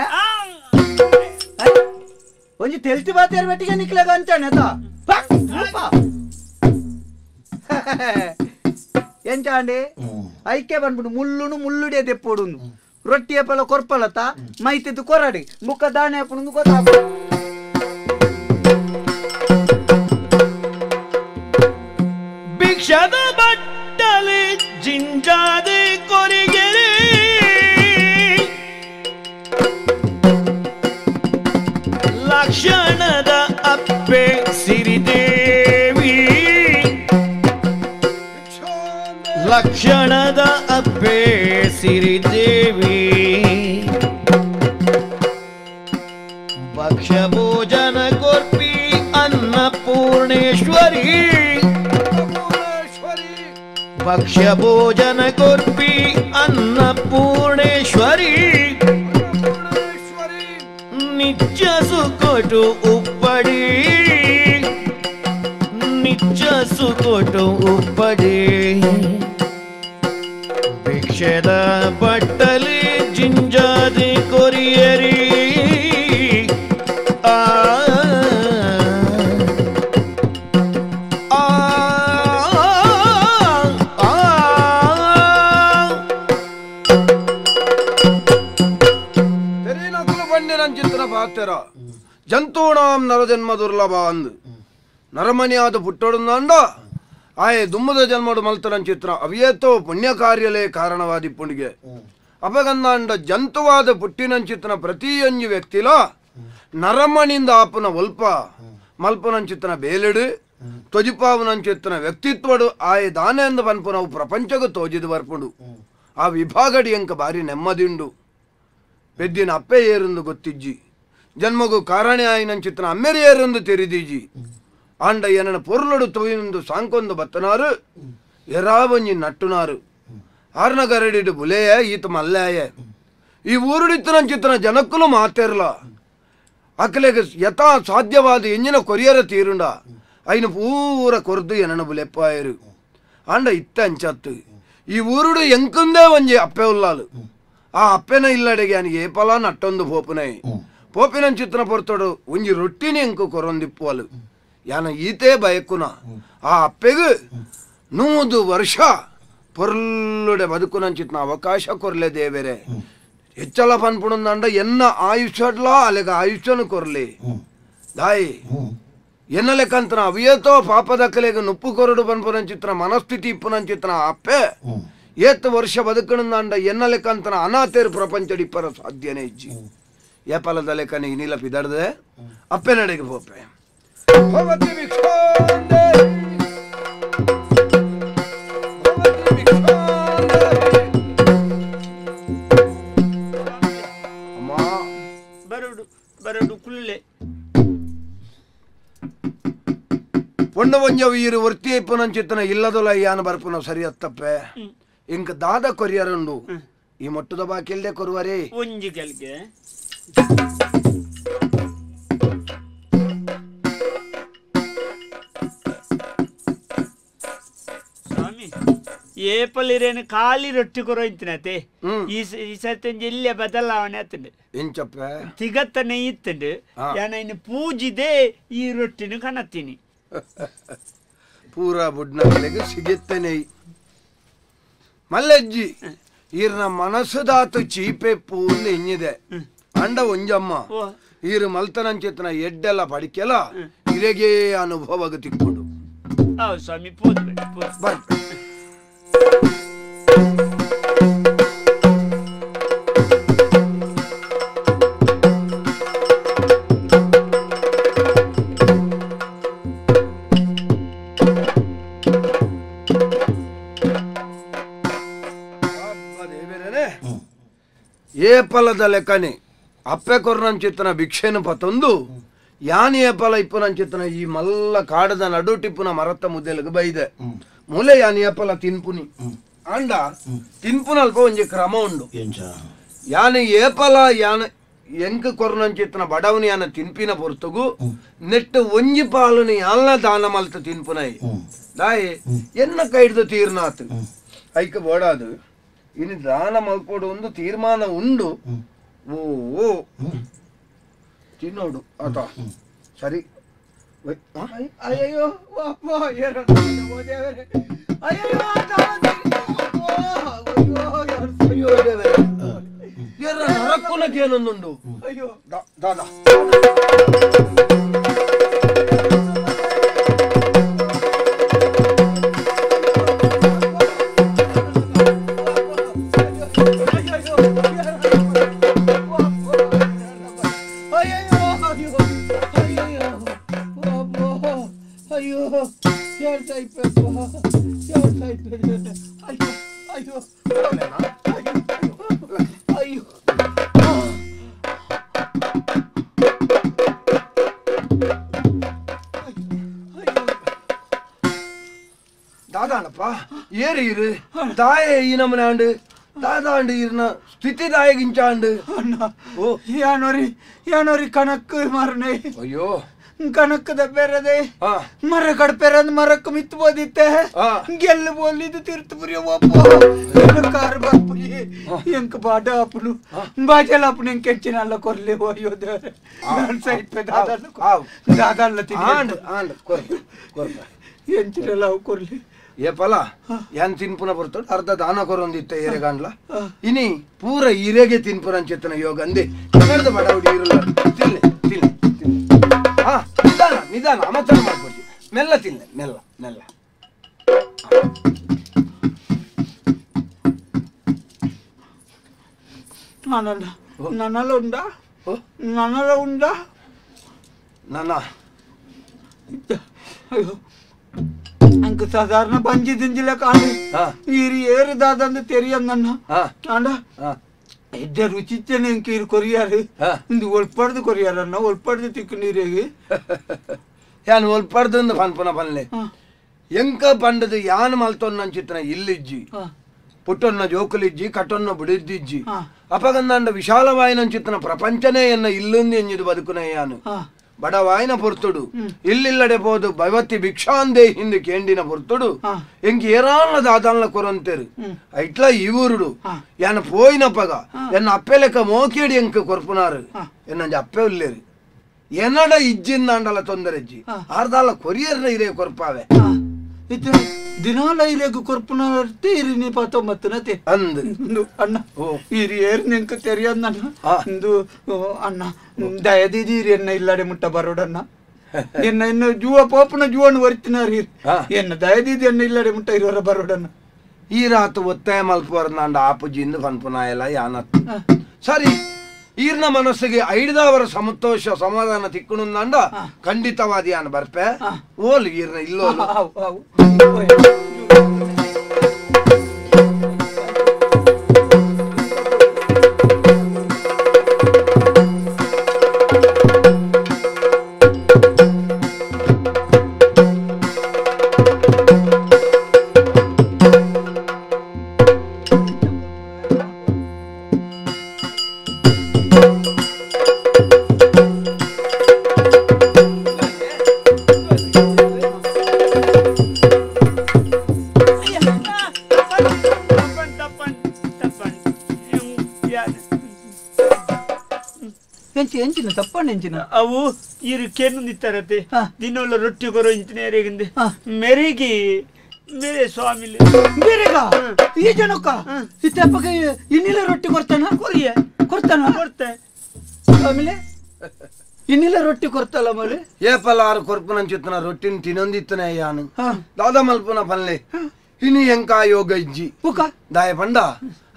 ಒಂಜಿ ತೆಲ್ತಿ ಬಾತೇರ್ ಬಟ್ಟಿಗೆ ನಿಕ್ಲಾಗ ಅಂಚಾನೆ ಅತ ಎಂಚಾಂಡೆ ಐಕೆ ಬಂದ್ಬಿಡು ಮುಳ್ಳುನು ಮುಳ್ಳುಡೆ ದೆಪ್ಪೋಡು ರೊಟ್ಟಿ ಅಪ್ಪಲ ಕೊರ್ಪಲತ ಮೈತಿದ್ದು ಕೊರಡಿ ಮುಖ ದಾಣೆ ಅಪ್ಪನು ಗೊತ್ತಾಗ ಭಿಕ್ಷದ ಬಟ್ಟಲೆ ಜಿಂಜಾದೆ ಕೊರಿಗೆರೆ ಲಕ್ಷಣದ ಅಪ್ಪೆ ಸಿರಿದೇವಿ ಲಕ್ಷಣದ ಅಪ್ಪೆ ಸಿರಿದೇವಿ ಭಕ್ಷ್ಯ ಭೋಜನ ಕೊರ್ಪಿ ಅನ್ನಪೂರ್ಣೇಶ್ವರಿ ಭಕ್ಷ್ಯ ಭೋಜನ ಕೊರ್ಪಿ ಅನ್ನಪೂರ್ಣೇಶ್ವರಿ ನಿತ್ಯ ಸುಕೊಟು ಉಪ್ಪಡಿ ನಿತ್ಯ ಸುಕೊಟು ಉಪ್ಪಡಿ ಭಿಕ್ಷದ ಬಟ್ಟಲಿ ಜಿಂಜಾದಿ ಕೊರಿಯರಿ ಆ ಆ ಆ ತೆರೇನಕುಲು ಬಂಡಿನಂಚಿತ್ರ ಪಾತೆರ ಜಂತೂಣಾಂ ನರಜನ್ಮ ದುರ್ಲಭ ಅಂದು ನರಮನಿಯಾದ ಪುಟ್ಟೊಡುಂದಾಂಡ ಆಯೆ ದುಮ್ಮದ ಜನ್ಮಡು ಮಲ್ತನಂಚಿತ್ರ ಅವಿಯೇತೋ ಪುಣ್ಯ ಕಾರ್ಯಲೇ ಕಾರಣವಾದಿ ಪುಣಿಗೆ ಅಪಗಂದಾಂಡ ಜಂತುವಾದ ಪುಟ್ಟಿನಂಚಿತ್ರನ ಪ್ರತಿಯೊಂಜಿ ವ್ಯಕ್ತಿಲ ನರಮಣಿಂದ ಆಪುನ ಒಲ್ಪ ಮಲ್ಪನಂಚಿತ್ರನ ಬೇಲೆಡು ತೊಜಿಪಾವನಂಚಿತ್ರನ ವ್ಯಕ್ತಿತ್ವಡು ಆಯೆ ದಾನೆ ಎಂದು ಪನ್ಪುನವು ಪ್ರಪಂಚకు ತೋಜಿದು ಬರ್ಪುಂಡು ಆ ವಿಭಾಗಡಿ ಅಂಕ ಬಾರಿ ನೆಮ್ಮದಿಂಡು ಪೆದ್ದಿನ ಅಪ್ಪೆ ಏರುಂದು ಗೊತ್ತಿಜ್ಜಿ ಜನ್ಮಗು ಕಾರಣೆ ಆಯಿನಂಚಿತ್ರನ ಅಮ್ಮೆರಿ ಏರುಂದು ತೆರಿದೀಜಿ ಆಂಡ ಏನನ ಪೊರ್ಲಡು ತೊಯ್ಯೊಂದು ಸಾಂಕೊಂದು ಬತ್ತನಾರು ಎರಾವಂಜಿ ನಟ್ಟುನಾರು ಆರ್ನಗರಡಿಡು ಬುಲೆಯ ಈತ ಮಲ್ಲಾಯ ಈ ಊರುಡಿತ್ತನಂಚಿತ್ತನ ಜನಕ್ಕೂ ಮಾತೆರ್ಲ ಅಕಲೆಗೆ ಯಥಾ ಸಾಧ್ಯವಾದ ಎಂಜಿನ ಕೊರಿಯರ ತೀರುಂಡ ಐನ ಪೂರ ಕೊರ್ದು ಏನನ ಬುಲೆಪ್ಪಾಯರು ಆಂಡ ಇತ್ತ ಅಂಚತ್ತು ಈ ಊರುಡು ಎಂಕುಂದೇ ಒಂಜಿ ಅಪ್ಪೆ ಉಲ್ಲಾಲು ಆ ಅಪ್ಪೆನ ಇಲ್ಲಡೆಗೆ ಅನಿಗೆ ಏಪಲ ನಟ್ಟೊಂದು ಪೋಪುನೈ ಪೋಪಿನಂಚಿತ್ತನ ಪೊರ್ತೊಡು ಒಂಜಿ ರೊಟ್ಟಿನಿ ಎಂಕು ಕೊರೊಂದಿಪ್ಪುವಲು ಯಾನ ಈತೇ ಬಯಕುನ ಆ ಅಪ್ಪೆಗು 100 ವರ್ಷ ಪೊರ್ಲುಡೆ ಬದುಕುನಂಚಿತ್ನ ಅವಕಾಶ ಕೊರ್ಲೆ ದೇವೆರೆ ಹೆಚ್ಚಲ ಪನ್ಪುಣಂದಂಡ ಎನ್ನ ಆಯುಷ್ಯಡ್ಲಾ ಅಲೆಗ ಆಯುಷ್ಯನು ಕೊರ್ಲಿ ದಾಯಿ ಎನ್ನ ಲೆಕ್ಕಂತನ ಅವಿಯತೋ ಪಾಪದಕ್ಕಲೆಗ ನುಪ್ಪು ಕೊರಡು ಪನ್ಪುನಂಚಿತ್ನ ಮನಸ್ಥಿತಿ ಇಪ್ಪುನಂಚಿತ್ನ ಅಪ್ಪೆ ಏತ್ ವರ್ಷ ಬದುಕಣಂದಂಡ ಎನ್ನ ಲೆಕ್ಕಂತನ ಅನಾಥೇರು ಪ್ರಪಂಚಡಿಪ್ಪರ ಸಾಧ್ಯನೇ ಇಜ್ಜಿ ಏಪಲದ ಲೆಕ್ಕನೆ ಇನಿಲ ಪಿದಡ್ದೆ ಅಪ್ಪೆ ನಡೆಗೆ ಪೋಪೆ ಭವತಿ ಭಿಕ್ಷಾಂದೇಹಿ ಭವತಿ ಭಿಕ್ಷಾಂದೇಹಿ. ಅಮ್ಮ ಬರಡು ಬರಡು ಕುಲ್ಲೆ ಪೊಣ್ಣ ಒಂಜವು ಈರು ವರ್ತಿ ಇಪ್ಪುನಂಚಿತ್ತನ ಇಲ್ಲದೊಲ ಯಾನ ಬರ್ಪುನ ಸರಿ ಅತ್ತಪ್ಪೆ ಇಂಕ ದಾದ ಕೊರಿಯರುಂಡು ಈ ಮೊಟ್ಟದ ಬಾಕಿಲ್ದೆ ಕೊರುವರೇ ಒಂಜಿ ಗಲ್ಗೆ ಏಪಲಿರೇನು ಖಾಲಿ ರೊಟ್ಟಿ ಕೊರೋಯ್ತಿನತೆ ಈ ಈ ಸರ್ತಿ ಜಿಲ್ಲೆ ಬದಲಾವಣೆ ಆತಂಡು ಎಂಚಪ್ಪ ತಿಗತ್ತನೆ ಇತ್ತಂಡು ಯಾನ ಇನ್ನು ಪೂಜಿದೆ ಈ ರೊಟ್ಟಿನ ಕಣತ್ತೀನಿ ಪೂರಾ ಬುಡ್ನಗಲೆಗೆ ಸಿಗುತ್ತನೆ ಮಲ್ಲಜ್ಜಿ ಈರ್ನ ಮನಸ್ಸುದಾತು ಚೀಪೆ ಪೂಂದು ಎಂಜಿದೆ ಅಂಡ ಒಂಜಮ್ಮ ಈರು ಮಲ್ತನಂಚಿತನ ಎಡ್ಡೆಲ್ಲ ಪಡಿಕೆಲ್ಲ ಇರೆಗೆ ಅನುಭವ ತಿಕ್ಕೊಂಡು ಸ್ವಾಮಿ ಬರ್ಪೆ. ಏಪಲದ ಲೆಕ್ಕನೆ ಅಪ್ಪೆ ಕೊರ್ನಂಚಿತ್ತನ ಭಿಕ್ಷೆನು ಪತೊಂದು ಯಾನ್ ಏಪಲ ಇಪ್ಪುನಂಚಿತ್ತನ ಈ ಮಲ್ಲ ಕಾಡದ ನಡುಟಿಪ್ಪುನ ಮರತ್ತ ಮುದ್ದೆಲಗ ಬೈದೆ ಮೂಲೆ ಯಾನ್ ಏಪಲ ತಿನ್ಪುನಿ ಆಂಡ ತಿನ್ಪುನಲ್ಪ ಒಂಜಿ ಕ್ರಮ ಉಂಡು ಯಾನ್ ಏಪಲ ಯಾನ್ ಎಂಕ್ ಕೊರ್ನಂಚಿತ್ತನ ಬಡವನಿ ಯಾನ ತಿನ್ಪಿನ ಪೊರ್ತುಗು ನೆಟ್ಟು ಒಂಜಿ ಪಾಲುನಿ ಯಾನ್ಲ ದಾನ ಮಲ್ತ ತಿನ್ಪುನೈ ದಾಯೆ ಎನ್ನ ಕೈಡ್ದು ತೀರ್ನಾತು ಐಕ ಬೋಡಾದು ಇನ್ನು ದಾನ ಮಲ್ಪೋಡು ಒಂದು ತೀರ್ಮಾನ ಉಂಡು ಓ ಓ ತಿನ್ನೋಡು ಆತ ಸರಿ ಅಯ್ಯೋ ಅಯ್ಯೋ ನರಕ್ಕುನಕ್ಕೇನೊಂದುಂಡು ಅಯ್ಯೋ ದಾದಾ ದಾದಾಣಪ್ಪ ಏರಿ ಇರು ತಾಯೇ ಈ ನಮ್ಮನೆ ಆಂಡು ದಾದಾಂಡು ಇರ್ನ ಸ್ಥಿತಿ ದಾಯಗಿಂಚಾಂಡು ಓ ಯಾನೋರಿ ಯಾನೋರಿ ಕಣಕ್ ಮಾರನೆ ಅಯ್ಯೋ ಕಣಕ್ಕದ ಬೇರೆದೆ ಮರ ಕಡ್ಪೆರಂದ್ ಮರಕ್ಕೆ ಮಿತ್ತು ಬೋದಿತ್ತೆ ಗೆಲ್ಲು ಬೋಲಿದ್ದು ತೀರ್ತು ಪುರಿಯ ಒಪ್ಪು ಕಾರು ಬರ್ಪುರಿ ಎಂಕ್ ಬಾಡ ಅಪ್ಪನು ಬಾಜಲ ಅಪ್ಪನು ಎಂಕ್ ಹೆಚ್ಚಿನಲ್ಲ ಕೊರ್ಲಿ ಅಯ್ಯೋ ದೇವರೇ ನಾನು ಸೈಟ್ ದಾದಾಲ್ಲ ದಾದಾಲ್ಲ ಆಂಡ್ ಆಂಡ್ ಕೊರ್ಪ ಕೊರ್ಪ ಎಂಚಿನಲ್ಲ ಅವು ಕೊರ್ಲಿ ಏಪಲ ಯಾನ್ ತಿನ್ಪುನ ಬರ್ತೋಡು ಅರ್ಧ ದಾನ ಕೊರೊಂದಿತ್ತ ಏರೆಗಾಂಡ್ಲ ಇನಿ ಪೂರ ಇರೆಗೆ ತಿನ್ಪುನಂಚಿತ್ತನ ಯೋಗ ಅಂದೆ ಕನ್ನಡದ ಬಡ ಹುಡಿ ಇರಲ್ಲ ತಿನ್ಲೆ ತಿನ್ಲೆ ತಿನ್ಲೆ ಹಾ ನಿಧಾನ ನಿಧಾನ ಅಮಚನ ಮಾಡ್ಕೊಡ್ತಿ ಮೆಲ್ಲ ತಿನ್ಲೆ ಮೆಲ್ಲ ಮೆಲ್ಲ ನನ್ನಲ್ಲ ಉಂಡಾ ನನ್ನಲ್ಲ ಉಂಡಾ ನನ್ನ ಅಯ್ಯೋ ಅಂಕ ಸಾಧಾರಣ ಬಂಜಿ ದಿಂಜಿಲ ಕಾಣಿ ಈರಿ ಏರಿದಾದಂದು ತೆರಿಯಂದಣ್ಣ ಅಂಡ ಎಡ್ಡೆ ರುಚಿತ್ತೇನೆ ಇಂಕ ಇರು ಕೊರಿಯಾರು ಇಂದು ಒಲ್ಪಡ್ದು ಕೊರಿಯಾರನ್ನ ಒಲ್ಪಡ್ದು ತಿಕ್ಕು ನೀರಿಗೆ ಯಾನ್ ಒಲ್ಪಡ್ದು ಪನ್ಪುನ ಪನ್ಲೆ ಎಂಕ ಪಂಡದು ಯಾನ್ ಮಲ್ತೊನ್ನಂಚಿತ್ತನ ಇಲ್ಲಿಜ್ಜಿ ಪುಟ್ಟೊನ್ನ ಜೋಕುಲಿಜ್ಜಿ ಕಟೊನ್ನ ಬುಡಿದ್ದಿಜ್ಜಿ ಅಪಗಂದಾಂಡ ವಿಶಾಲವಾಯಿನಂಚಿತ್ತನ ಪ್ರಪಂಚನೇ ಎನ್ನ ಇಲ್ಲೊಂದು ಎಂಜಿದು ಬದುಕುನ ಯಾನು ಬಡವಾಯಿನ ಪೊರ್ತುಡು ಇಲ್ಲಿಲ್ಲಡೆ ಪೋದು ಭವತಿ ಭಿಕ್ಷಾಂದೇ ಹಿಂದೆ ಕೇಂಡಿನ ಪೊರ್ತುಡು ಎಂಕ್ ಏರಾನ್ಲ ದಾದಾನ್ಲ ಕೊರಂತೇರು ಐಟ್ಲ ಈ ಊರುಡು ಯಾನ ಪೋಯಿನ ಪಗ ಎನ್ನ ಅಪ್ಪೆ ಲೆಕ್ಕ ಮೋಕೇಡಿ ಎಂಕ್ ಕೊರ್ಪುನಾರು ಎನ್ನಂಜ ಅಪ್ಪೆ ಉಲ್ಲೇರು ಎನ್ನಡ ಇಜ್ಜಿಂದಾಂಡಲ ತೊಂದರೆ ಇಜ್ಜಿ ಆರ್ದಾಲ ಕೊರಿಯರ್ನ ಇರೇ ಕೊರ್ಪಾವೆ ದಿನಾಲ ಇರೇಗು ಕೊರ್ಪುನಾರ್ತೆ ಇರಿ ಪಾತೊಂಬತ್ತನತೆ ಅಂದ್ ಅಣ್ಣ ಇರಿ ಏರ್ ನಿಂಕ ತೆರಿಯಂದಣ್ಣ ಇಂದು ಅಣ್ಣ ದಯದಿದಿ ಇರಿ ಎನ್ನ ಇಲ್ಲಡೆ ಮುಟ್ಟ ಬರೋಡಣ್ಣ ಎನ್ನ ಇನ್ನು ಜೂವ ಪೋಪನ ಜೂವನ್ ಒರಿತಿನಾರು ಎನ್ನ ದಯದಿದಿ ಎನ್ನ ಇಲ್ಲಡೆ ಮುಟ್ಟ ಇರೋರ ಬರೋಡಣ್ಣ ಈ ರಾತು ಒತ್ತಾಯ ಮಲ್ಪುವರ್ನಾಂಡ ಆಪುಜಿಂದು ಪನ್ಪುನಾಯಲ ಯಾನತ್ ಸರಿ ಈರ್ನ ಮನಸ್ಸಿಗೆ ಐಡ್ದಾವರ ಸಂತೋಷ ಸಮಾಧಾನ ತಿಕ್ಕುನುಂದಾಂಡ ಖಂಡಿತವಾದಿ ಯಾನ್ ಬರ್ಪೆ ಓಲ್ ಈರ್ನ ಇಲ್ಲೋಲು ಅವು ಇರು ಕೆನ್ನುಂದಿತ್ತಾರತೆ ದಿನೋಲ ರೊಟ್ಟಿ ಕೊರೋ ಇಂಚಿನ ಮೆರಿಗೆ ಮೇರೆ ಸ್ವಾಮಿ ಮೇರೆಗ ಈ ಜನಕ್ಕ ಇತ್ತಪ್ಪಗೆ ಇನ್ನಿಲ್ಲ ರೊಟ್ಟಿ ಕೊಡ್ತಾನ ಕೊರಿಯ ಕೊಡ್ತಾನ ಕೊಡ್ತೆ ಆಮೇಲೆ ಇನ್ನಿಲ್ಲ ರೊಟ್ಟಿ ಕೊಡ್ತಲ್ಲ ಆಮೇಲೆ ಏ ಪಲಾರು ಕೊರ್ಪುನಂಚಿತ್ತನ ರೊಟ್ಟಿನ ತಿನ್ನೊಂದಿತ್ತನೆ ಯಾನು ದಾದಾ ಮಲ್ಪುನ ಪಲ್ಲೆ ಇನಿ ಎಂಕಾ ಯೋಗ ಇಜ್ಜಿ ದಾಯ ಪಂಡ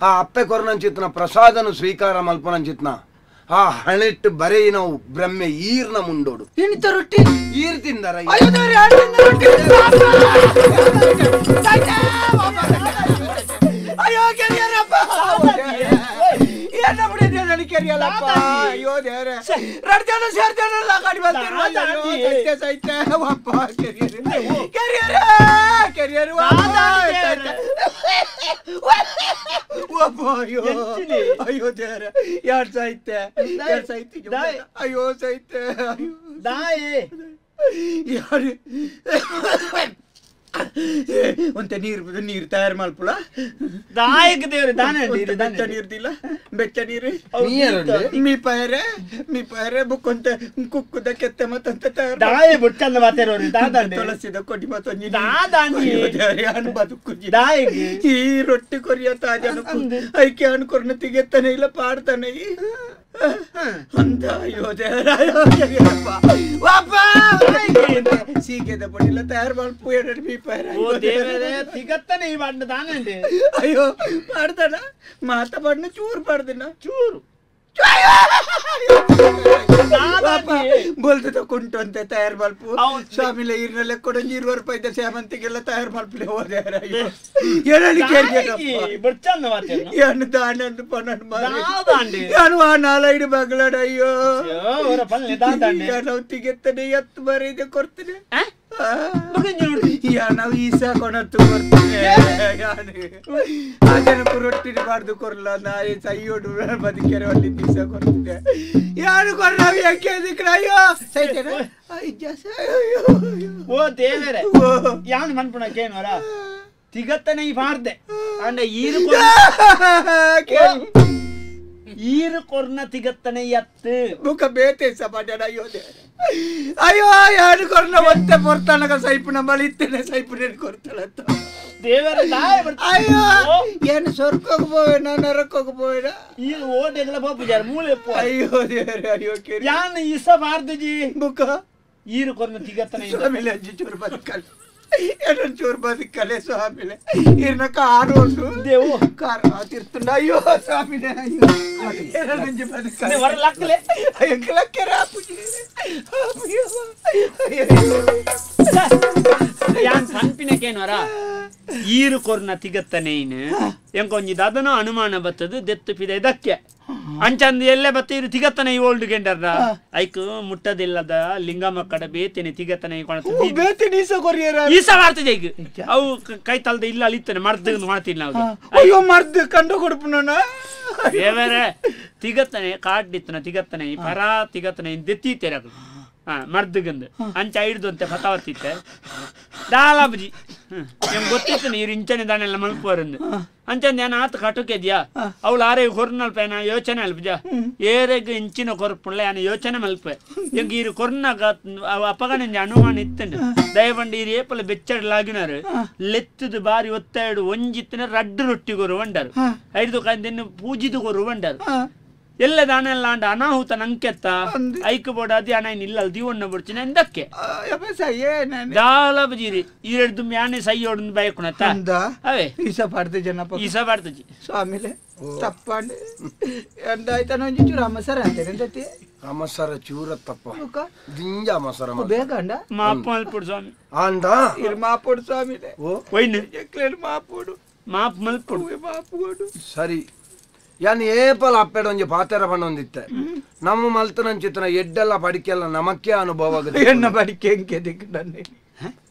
ಆ ಅಪ್ಪೆ ಕೊರ್ನಂಚಿತ್ತನ ಪ್ರಸಾದನು ಸ್ವೀಕಾರ ಮಲ್ಪುನಂಚಿತ್ನ ಆ ಹಣೆಟ್ಟು ಬರೆಯಿನವು ಬ್ರಹ್ಮೆ ಈರ್ನ ಮುಂಡೋಡು ಇಂತ ರೊಟ್ಟಿ ಈರ್ ತಿಂದರ ಅಯ್ಯೋ ಗೆಳೆಯರಪ್ಪ ಏನ ಬಿಡಿ ಕೆರಿಯಲ್ಲಪ್ಪ ಅಯ್ಯೋ ದೇವರೇ ಎರಡು ಜನ ಸೇರ್ ಜನ ಗಾಡಿ ಬರ್ತೀರ ಸೈತೆ ಸೈತೆ ಅಪ್ಪ ಕೆರಿಯರು ಕೆರಿಯರೇ ಕೆರಿಯರು ಅಪ್ಪ ಅಯ್ಯೋ ಅಯ್ಯೋ ದೇವರೇ ಯಾರು ಸೈತೆ ಯಾರು ಸೈತಿ ಅಯ್ಯೋ ಸೈತೆ ಅಯ್ಯೋ ದಾಯೆ ಯಾರು ಒಂತೆ ನೀರು ನೀರು ತಯಾರು ಮಲ್ಪುಲ ದಾಯಕ ದೇವ್ರೆ ದಾನ ಬೆಚ್ಚ ನೀರ್ದಿಲ್ಲ ಬೆಚ್ಚ ನೀರು ಮೀಪಾಯರೆ ಮೀಪಾಯರೆ ಬುಕ್ಕೊಂತೆ ಕುಕ್ಕುದ ಕೆತ್ತೆ ಮತ್ತಂತೆ ತಯಾರು ದಾಯ ಬುಟ್ಟಂದ ಮಾತಾಡೋರು ದಾದ ತುಳಸಿದ ಕೊಡಿ ಮತ್ತೊಂದು ದಾದಾನಿ ಬದುಕು ದಾಯಿಗೆ ಈ ರೊಟ್ಟಿ ಕೊರಿಯ ತಾಜನ ಐಕೆ ಅನ್ಕೊರ್ನ ತಿಗೆತ್ತಾನೆ ಇಲ್ಲ ಪಾಡ್ತಾನೆ ಅಂತ ಅಯ್ಯೋ ದೇವರ ಸೀಗೆದ ಪಡಿಲ್ಲ ತಯಾರು ಮಲ್ಪು ಎರಡು ಮೀಪಾಯರೆ ಓ ದೇವರೇ ತಿಗತ್ತನೆ ಈ ಬಣ್ಣ ದಾನಂడి ಅಯ್ಯೋ ಪಾಡ್ತಾನ ಮಾತ ಬಣ್ಣ ಚೂರು ಪಾಡ್ದಿನ ಚೂರು ಬೋಲ್ತದ ಕುಂಟು ಅಂತ ತಯಾರು ಮಲ್ಪು ಸ್ವಾಮಿಲೆ ಈರ್ನಲ್ಲೇ ಕೊಡೊಂಜಿ 20 ರೂಪಾಯಿ ಸೇವಂತಿಗೆಲ್ಲ ತಯಾರು ಮಲ್ಪಲೆ ಹೋದೆ ಏನು ದಾಂಡು ಪನ್ನೊಂದು ಆ ನಾಲೈಡು ಬಗ್ಲಾಡ ಅಯ್ಯೋ ನಾವು ತಿಗೆತ್ತನೆ ಎತ್ತು ಬರೀದೆ ಕೊಡ್ತೀನಿ ನಾವು ಈಸಾ ಕೊಣತ್ತು ಕೊಡ್ತೀನಿ ಆ ಜನಕ್ಕೂ ರೊಟ್ಟಿ ಬಾರ್ದು ಕೊರ್ಲ ನಾಯಿ ಸೈಯೋಡು ಬದುಕೆರೆ ಅಲ್ಲಿ ಈಸಾ ಕೊಡ್ತೀನಿ ಯಾರು ಕೊರ್ಲ ಯಾಕೆ ಅದಕ್ಕೆ ಅಯ್ಯೋ ಸೈತೇನ ಓ ದೇವರೇ ಯಾನ್ ಮನ್ಪುಣಕ್ಕೇನೋರ ತಿಗತ್ತನೆ ಈ ಬಾರ್ದೆ ಅಂಡ ಈರು ಈರು ಕೊರ್ನ ತಿಗತ್ತನೆ ಎತ್ತು ಬುಕ್ಕ ಬೇತೆ ಸಮಾಜ ಅಯ್ಯೋ ಅಯ್ಯೋ ಯಾರು ಕೊರ್ನ ಒತ್ತೆ ಪೊರ್ತಾನಗ ಸೈಪು ನಮ್ಮಲ್ಲಿ ಇತ್ತೇನೆ ಸೈಪು ನೇನು ಕೊರ್ತಾಳತ್ತ ದೇವರ ಅಯ್ಯೋ ಏನು ಸ್ವರ್ಕೋಗಿ ಪೋವೇನ ನರಕೋಗಿ ಪೋವೇನ ಈ ಓಟೆಗಳ ಪೋಪುಜಾರ ಮೂಲೆ ಅಯ್ಯೋ ದೇವರೇ ಅಯ್ಯೋ ಕೇರಿ ಯಾನ್ ಇಸ ಬಾರ್ದುಜಿ ಬುಕ್ಕ ಈರು ಕೊರ್ನ ತಿಗತ್ತನೆ ಸ್ವಾಮಿಲೆ ಅಜ್ಜಿ ಚೂರು ಬದುಕಲ್ಲ ಏನೊಂದು ಚೂರು ಬದುಕಲೆ ಸ್ವಾಮಿಲೆ ಈರ್ನ ಕಾರು ಉಂಟು ದೇವು ಕಾರು ತಿರ್ತುಂಡ ಅಯ್ಯೋ ಸ್ವಾಮಿಲೆ ಅಯ್ಯೋ ಏನೊಂಜಿ ಬದುಕಲೆ ಹೊರ ಲಕ್ಕಲೆ ಅಯ್ಯೋ ಲಕ್ಕೆರ ಯಾನ್ ಪನ್ಪಿನಕೇನೋರ ಈರು ಕೊರ್ನ ತಿಗತ್ತನೇನು ಎಂಕೊಂಜಿ ದದನೋ ಅನುಮಾನ ಬತ್ತದು ದೆತ್ತು ಪಿದೆ ದಕ್ಕೆ ಅಂಚಂದು ಎಲ್ಲೇ ಬತ್ತ ಇರು ತಿಗತ್ತನೆ ಈ ಓಲ್ಡ್ ಗೆಂಡರ್ನ ಐಕ್ ಮುಟ್ಟದಿಲ್ಲದ ಲಿಂಗಮ್ಮ ಕಡೆ ಬೇತೇನೆ ತಿಗತ್ತನೆ ಬೇತೇನೆ ಈಸ ಕೊರಿಯರ ಈಸ ಮಾಡ್ತದೆ ಈಗ ಅವು ಕೈ ತಲ್ದ ಇಲ್ಲ ಅಲ್ಲಿತ್ತಾನೆ ಮರ್ದು ಮಾಡ್ತೀನಿ ನಾವು ಅಯ್ಯೋ ಮರ್ದು ಕಂಡು ಕೊಡ್ಪುನ ದೇವರೇ ತಿಗತ್ತನೆ ಕಾಡ್ಡಿತ್ತನ ತಿಗತ್ತನೆ ಈ ಪರ ತಿಗತ್ತನೆ ದೆತ್ತೀತೇನೆ ಅದು ಹಾ ಮರ್ದುಗಂದು ಅಂಚ ಹಿಡ್ದು ಅಂತೆ ಫತಾವತ್ತಿತ್ತೆ ದಾಲಾಬುಜಿ ನಿಮ್ಗೆ ಗೊತ್ತಿತ್ತು ನೀರು ಇಂಚನೆ ದಾನೆಲ್ಲ ಮಲ್ಪುವರಂದು ಅಂಚಂದ ಏನ ಆತ ಕಟುಕೆದ್ಯಾ ಅವಳು ಆರೆ ಕೊರ್ನಲ್ಪ ಏನ ಯೋಚನೆ ಅಲ್ಪಜ ಏರೆಗ್ ಇಂಚಿನ ಕೊರ್ಪುಳ್ಳ ಏನ ಯೋಚನೆ ಮಲ್ಪೆ ಎಂಗ್ ಈರು ಕೊರ್ನಾಗ ಅಪಗಣಿಂಜ ಅನುಮಾನ ಇತ್ತಂಡು ದಯವಂಡಿ ಈರು ಏಪಲ ಬೆಚ್ಚಡಲಾಗಿನಾರು ಲೆತ್ತದು ಬಾರಿ ಒತ್ತೆರಡು ಒಂಜಿತ್ತಿನ ರಡ್ಡು ರೊಟ್ಟಿ ಕೊರು వంಡರು ಐದು ಕಂದಿನ್ನು ಪೂಜಿದು ಕೊರು వంಡರು ಎಲ್ಲ ದಾನೆಲ್ಲ ಅಂಡ ಅನಾಹುತ ನಂಕೆತ್ತ ಐಕ್ ಬೋಡ ಅದಿ ಅಣ ಇಲ್ಲ ದಿವಣ್ಣ ಬಿಡ್ತೀನಿ ಎಂದಕ್ಕೆ ದಾಲ ಬಜೀರಿ ಈರೆಡ್ದು ಮ್ಯಾನೆ ಸೈಯೋಡ್ ಬಯಕುಣತ್ತ ಅವೇ ಈಸ ಪಾಡ್ದೆ ಜನಪ್ಪ ಈಸ ಪಾಡ್ತಜಿ ಸ್ವಾಮಿಲೆ ತಪ್ಪಾಂಡೆ ಎಂದಾಯ್ತಾನ ಒಂಜಿ ಚೂರು ಅಮಸರ ಅಂತಾರೆ ಎಂದತಿ ಅಮಸರ ಚೂರ ತಪ್ಪ ದಿಂಜ ಅಮಸರ ಬೇಗ ಅಂಡ ಮಾಪು ಮಲ್ಪುಡು ಸ್ವಾಮಿ ಅಂಡ ಇರ್ ಮಾಪುಡು ಸ್ವಾಮಿಲೆ ಒಯ್ನು ಎಕ್ಲೇನು ಮಾಪುಡು ಮಾಪು ಮಲ್ಪುಡು ಮಾಪುಡು ಸರಿ ಯಾನ್ ಏಪಲ ಅಪ್ಪೆಡ ಒಂಜಿ ಪಾತೆರ ಪಣ್ಣೊಂದಿತ್ತೆ ನಮ್ಮ ಮಲ್ತನಂಚಿತ್ತನ ಎಡ್ಡೆಲ್ಲ ಪಡಿಕೆಲ್ಲ ನಮಕ್ಕೆ ಅನುಭವ ಆಗುತ್ತೆ ಎಣ್ಣ ಪಡಿಕೆ ಎಂಕೆ ದಿಕ್ಕು ನನ್ನ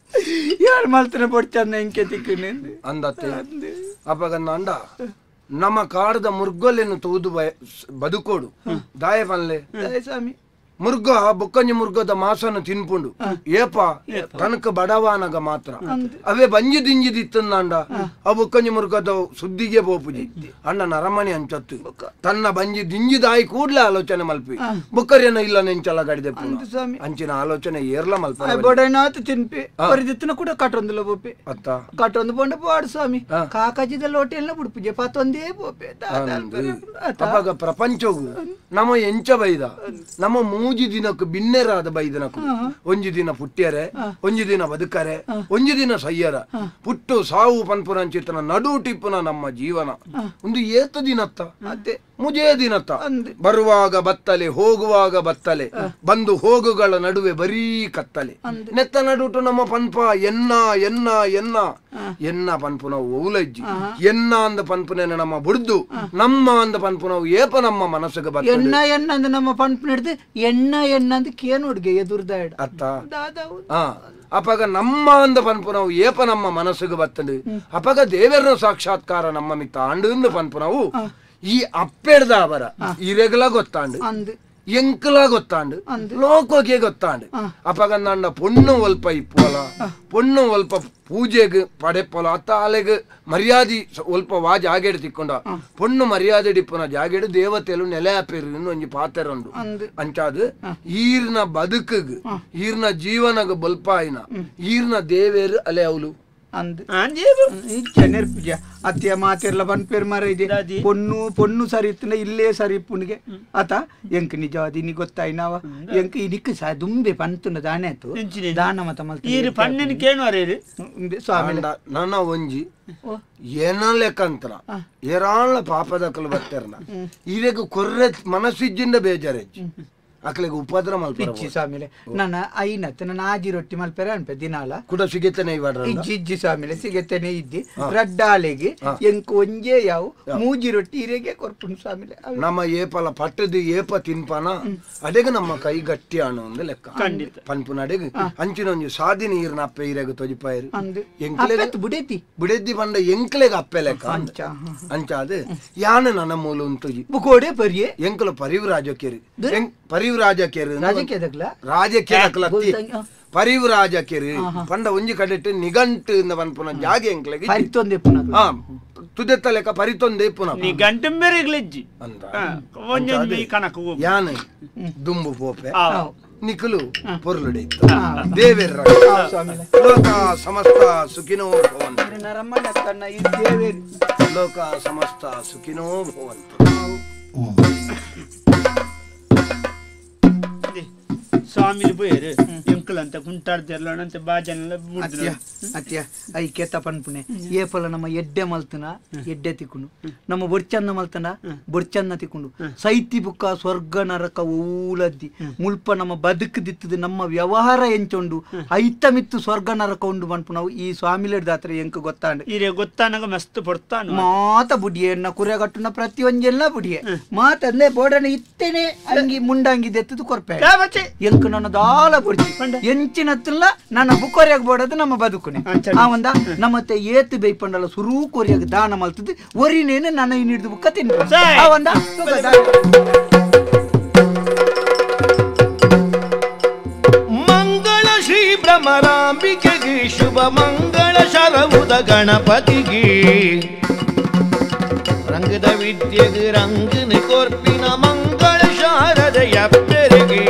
ಯಾರು ಮಲ್ತನ ಪೊಡ್ಚಂದ ಎಂಕೆ ದಿಕ್ಕು ಅಂದತ್ತೆ ಅಪ್ಪಗನ್ನ ಅಂಡ ನಮ್ಮ ಕಾಡದ ಮುರ್ಗೊಲ್ಲೆನ್ನು ತೂದು ಬದುಕೋಡು ದಾಯ ಪನ್ಲೆ ಸ್ವಾಮಿ ಮುರ್ಗ ಬೊಕ್ಕಂಜಿ ಮುರ್ಗದ ಮಾಸನ್ನು ತಿನ್ಪುಂಡು ಏಪ ತನಕ ಬಡವಾನಗ ಮಾತ್ರ ಅವೇ ಬಂಜಿ ದಿಂಜಿದಿತ್ತಂದ ಆ ಬೊಕ್ಕಂಜಿ ಮುರ್ಗದ ಸುದ್ದಿಗೆ ಪೋಪುಜಿ ಅಣ್ಣ ನರಮಣಿ ಅಂಚತ್ತು ತನ್ನ ಬಂಜಿ ದಿಂಜಿದಾಯಿ ಕೂಡ್ಲೆ ಆಲೋಚನೆ ಮಲ್ಪಿ ಬೊಕ್ಕರೇನ ಇಲ್ಲ ನೆಂಚಲ ಗಡಿದೆ ಅಂಚಿನ ಆಲೋಚನೆ ಏರ್ಲ ಮಲ್ಪ ಬೊಡನಾತು ತಿನ್ಪಿ ಪರಿದಿತ್ತನ ಕೂಡ ಕಟೊಂದುಲ ಪೋಪಿ ಅತ್ತ ಕಟೊಂದು ಪೋಂಡ ಪೋಡು ಸ್ವಾಮಿ ಕಾಕಾಜಿದ ಲೋಟೆಲ್ಲ ಬುಡ್ಪುಜೆ ಪಾತೊಂದೇ ಪೋಪೆ ಅವಾಗ ಪ್ರಪಂಚವು ನಮ್ಮ ಎಂಚ ಬೈದ ನಮ್ಮ ಮೂಜಿ ದಿನಕ್ಕೂ ಬಿನ್ನೆರಾದ ಬೈದನಕು ಒಂಜಿ ದಿನ ಪುಟ್ಟ್ಯರೆ ಒಂಜಿ ದಿನ ಬದುಕರೆ ಒಂಜಿ ದಿನ ಸಯ್ಯರ ಪುಟ್ಟು ಸಾವು ಪನ್ಪುರಂಚಿತನ ನಡು ಟಿಪ್ಪುನ ನಮ್ಮ ಜೀವನ ಒಂದು ಏತ ದಿನತ್ತ ಮುಜೇ ದಿನತ್ತ ಬರುವಾಗ ಬತ್ತಲೆ ಹೋಗುವಾಗ ಬತ್ತಲೆ ಬಂದು ಹೋಗುಗಳ ನಡುವೆ ಬರೀ ಕತ್ತಲೆ ನೆತ್ತ ನಡುಟು ನಮ್ಮ ಪನ್ಪ ಎನ್ನ ಎನ್ನ ಎನ್ನ ಎನ್ನ ಪನ್ಪುನವು ಓಲಜ್ಜಿ ಎನ್ನ ಅಂದ ಪನ್ಪುನೇನ ನಮ್ಮ ಬುಡ್ದು ನಮ್ಮ ಅಂದ ಪನ್ಪುನವು ಏಪ ನಮ್ಮ ಮನಸ್ಸಿಗೆ ಬರ್ತದೆ ಎನ್ನ ಎನ್ನ ಅಂದ ನಮ್ಮ ಪನ್ಪುನ ಹಿಡ್ದು ಎಣ್ಣ ಎನ್ನ ಅಂದ ಕೇನುಡ್ಗೆ ಎದುರ್ದ ಅತ್ತ ಅಪಗ ನಮ್ಮ ಅಂದ ಪನ್ಪುನವು ಏಪ ನಮ್ಮ ಮನಸ್ಸಿಗೆ ಬರ್ತದೆ ಅಪಗ ದೇವರನ ಸಾಕ್ಷಾತ್ಕಾರ ನಮ್ಮ ಮಿತ್ತ ಆಂಡು ಪನ್ಪುನವು ಈ ಅಪ್ಪೆಡ್ದ ಅವರ ಇರೆಗಲ ಗೊತ್ತಾಂಡು ಎಂಕಲ ಗೊತ್ತಾಂಡು ಲೋಕೋಗೆ ಗೊತ್ತಾಂಡು ಅಪಗ ನನ್ನ ಪೊಣ್ಣು ಒಲ್ಪ ಇಪ್ಪೋಲ ಪೊಣ್ಣು ಒಲ್ಪ ಪೂಜೆಗೆ ಪಡೆಪೋಲ ಅತ್ತ ಅಲೆಗ್ ಮರ್ಯಾದೆ ಒಲ್ಪ ವಾ ಜಾಗೆಡ್ ತಿಕ್ಕೊಂಡ ಪೊಣ್ಣು ಮರ್ಯಾದೆ ಇಪ್ಪುನ ಜಾಗೆಡ್ ದೇವತೆಲು ನೆಲೆ ಆಪೇರು ಒಂಜಿ ಪಾತೆರ ಉಂಡು ಅಂಚಾದ್ ಈರ್ನ ಬದುಕಗ್ ಈರ್ನ ಜೀವನಗ ಬಲ್ಪಾಯಿನ ಈರ್ನ ದೇವೇರು ಅಲೆ ಅವಲು ನೆರ್ಪುಜ ಅತ್ಯ ಮಾತೆರ್ಲ ಪನ್ಪೇರ್ ಮರ ಇದೆ ಪೊಣ್ಣು ಪೊಣ್ಣು ಸರಿ ಇತ್ತನ ಇಲ್ಲೇ ಸರಿ ಇಪ್ಪುನಿಗೆ ಆತ ಎಂಕ್ ನಿಜವಾದ ಇನಿ ಗೊತ್ತಾಯ್ನವ ಎಂಕ್ ಇನಿಕ್ ಸ ದುಂಬೆ ಪಂತುನ ದಾನೆ ಆತು ದಾನ ಮತ ಈರು ಪಣ್ಣನ ಕೇಳುವರೇರು ಸ್ವಾಮಿ ನನ್ನ ಒಂಜಿ ಏನ ಲೆಕ್ಕಂತರ ಏರಾಳ ಪಾಪದಕಲು ಬತ್ತೆರ್ನ ಈರೆಗ್ ಕೊರ್ರೆ ಮನಸ್ಸಿಜ್ಜಿಂದ ಬೇಜಾರೆಜ್ಜಿ ಅಕ್ಲೆಗ್ ಉಪದ್ರ ಮಲ್ಪೆ ಸ್ವಾಮಿಲೆ ನನ್ನ ಐನತ್ ನನ್ನ ಆಜಿ ರೊಟ್ಟಿ ಮಲ್ಪೆರೆ ಅನ್ಪೆ ದಿನಾಲ ಕುಡ ಸಿಗೆತನೆ ಇವಾಡ್ರ ಇಜ್ಜಿ ಇಜ್ಜಿ ಸ್ವಾಮಿಲೆ ಸಿಗೆತನೆ ಇದ್ದಿ ರಡ್ಡಾಲೆಗೆ ಎಂಕ್ ಒಂಜೇ ಯಾವು ಮೂಜಿ ರೊಟ್ಟಿ ಇರೆಗೆ ಕೊರ್ಪುಂಡು ಸ್ವಾಮಿಲೆ ನಮ್ಮ ಏಪಲ ಪಟ್ಟದು ಏಪ ತಿನ್ಪನ ಅಡೆಗೆ ನಮ್ಮ ಕೈ ಗಟ್ಟಿ ಅಣು ಒಂದು ಲೆಕ್ಕ ಪನ್ಪುನ ಅಡೆಗೆ ಅಂಚಿನ ಒಂಜಿ ಸಾದಿ ನೀರ್ನ ಅಪ್ಪೆ ಇರೆಗ್ ತೊಜಿಪಾಯರು ಎಂಕ್ಲೆಗ್ ಬುಡೆತಿ ಬುಡೆದಿ ಪಂಡ ಎಂಕ್ಲೆಗ್ ಅಪ್ಪೆ ಲೆಕ್ಕ ಅಂಚಾದ ಯಾನ ನನ್ನ ಮೂಲ ಉಂತುಜಿ ಬುಕೋಡೆ ಪರಿಯೆ ಎಂಕುಲ ಪರಿವ್ರಾಜಕೇರಿ ಪರಿವ್ರಾಜಕೇರು ರಾಜಕೀಯ ಪರಿವ್ರಾಜಕೇರು ಪಂಡ ಒಂಜಿ ಕಡೆಟ್ ನಿಗಂಟು ಪನ್ಪುನ ಜಾಗೆ ಎಂಕ್ಲೆಗ್ ತುದೆತ್ತ ಲೆಕ್ಕ ಪರಿತೊಂದೆ ಪುನಃ ನಿಗಂಟು ಮೇರೆಗ್ಲೆಜ್ಜಿ ಅಂತ ಯಾನ್ ದುಂಬು ಪೋಪೆ ನಿಕುಲು ಪೊರ್ಲುಡೆ ದೇವೇರ ಲೋಕ ಸಮಸ್ತ ಸುಖಿನೋ ಭವಂತು ಲೋಕ ಸಮಸ್ತ ಸುಖಿನೋ ಭವಂತು. ಸ್ವಾಮಿ ಪೋಯರು ಎಂಕಲ್ ಅಂತ ಕುಂಟಾಡ್ದಿರ್ಲೋಣಂತೆ ಬಾಜನೆಲ್ಲ ಅತ್ಯ ಅತ್ಯ I ಕೇತ ಪನ್ಪುನೆ ಏಪಲ ನಮ್ಮ ಎಡ್ಡೆ ಮಲ್ತನ ಎಡ್ಡೆ ತಿಕ್ಕುಂಡು ನಮ್ಮ ಬೊರ್ಚನ್ನ ಮಲ್ತನ ಬೊರ್ಚನ್ನ ತಿಕ್ಕುಂಡು ಸೈತಿ ಬುಕ್ಕ ಸ್ವರ್ಗ ನರಕ ಓಲದ್ದಿ ಮುಲ್ಪ ನಮ್ಮ ಬದುಕದಿತ್ತದು ನಮ್ಮ ವ್ಯವಹಾರ ಎಂಚೊಂಡು ಐತ ಮಿತ್ತು ಸ್ವರ್ಗ ನರಕ ಉಂಡು ಪನ್ಪುನವು ಈ ಸ್ವಾಮಿಲೆಡ್ ದಾತ್ರ ಎಂಕ್ ಗೊತ್ತಾಂಡು ಇರೆ ಗೊತ್ತಾನಗ ಮಸ್ತ್ ಪೊರ್ತಾನು ಮಾತ ಬುಡಿಯೆ ಎನ್ನ ಕುರೆಗಟ್ಟುನ ಪ್ರತಿಯೊಂಜೆಲ್ಲ ಬುಡಿಯೆ ಮಾತಂದೆ ಬೋಡನೆ ಇತ್ತೇನೆ ಅಂಗಿ ಮುಂಡಂಗಿ ದೆತ್ತದು ಕೊರ್ಪೆ ಎಂಕ್ ನನ್ನ ದಾಲ ಬುಡ್ಚಿ ಎಂಚಿನತ್ತಲ್ಲ ನನ್ನ ಬುಕ್ಕೊರಿಯಾಗ ಬೋಡದು ನಮ್ಮ ಬದುಕುನೆ ಆ ಒಂದ ನಮ್ಮತ್ತೆ ಏತು ಬೇಯ್ಪಂಡಲ್ಲ ಸುರೂ ಕೊರಿಯಾಗ ದಾನ ಮಲ್ತದ್ದು ಒರಿನೇನು ನನ್ನ ಇನ್ನಿಡ್ದು ಬುಕ್ಕ ತಿನ್ಪ ಆ ಒಂದ ಮಂಗಳ ಶ್ರೀ ಭ್ರಮರಾಂಬಿಕೆಗೆ ಶುಭ ಮಂಗಳ ಶರವುದ ಗಣಪತಿಗೆ ರಂಗದ ವಿದ್ಯೆಗೆ ರಂಗನ ಕೊರ್ಪಿನ ಮಂಗಳ ಶಾರದೆಯ ಪೆರಿಗೆ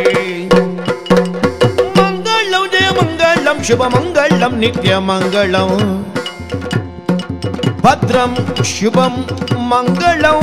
ಮಂಗಳಂ ಜಯ ಮಂಗಳಂ ಶುಭ ಮಂಗಳಂ ನಿತ್ಯ ಮಂಗಳಂ ಭದ್ರಂ ಶುಭಂ ಮಂಗಳಂ.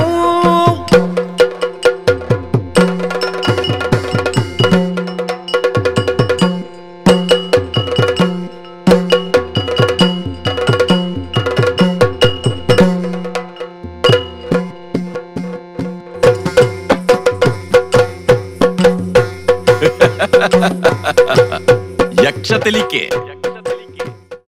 ಯಕ್ಷ ತೆಲಿಕೆ.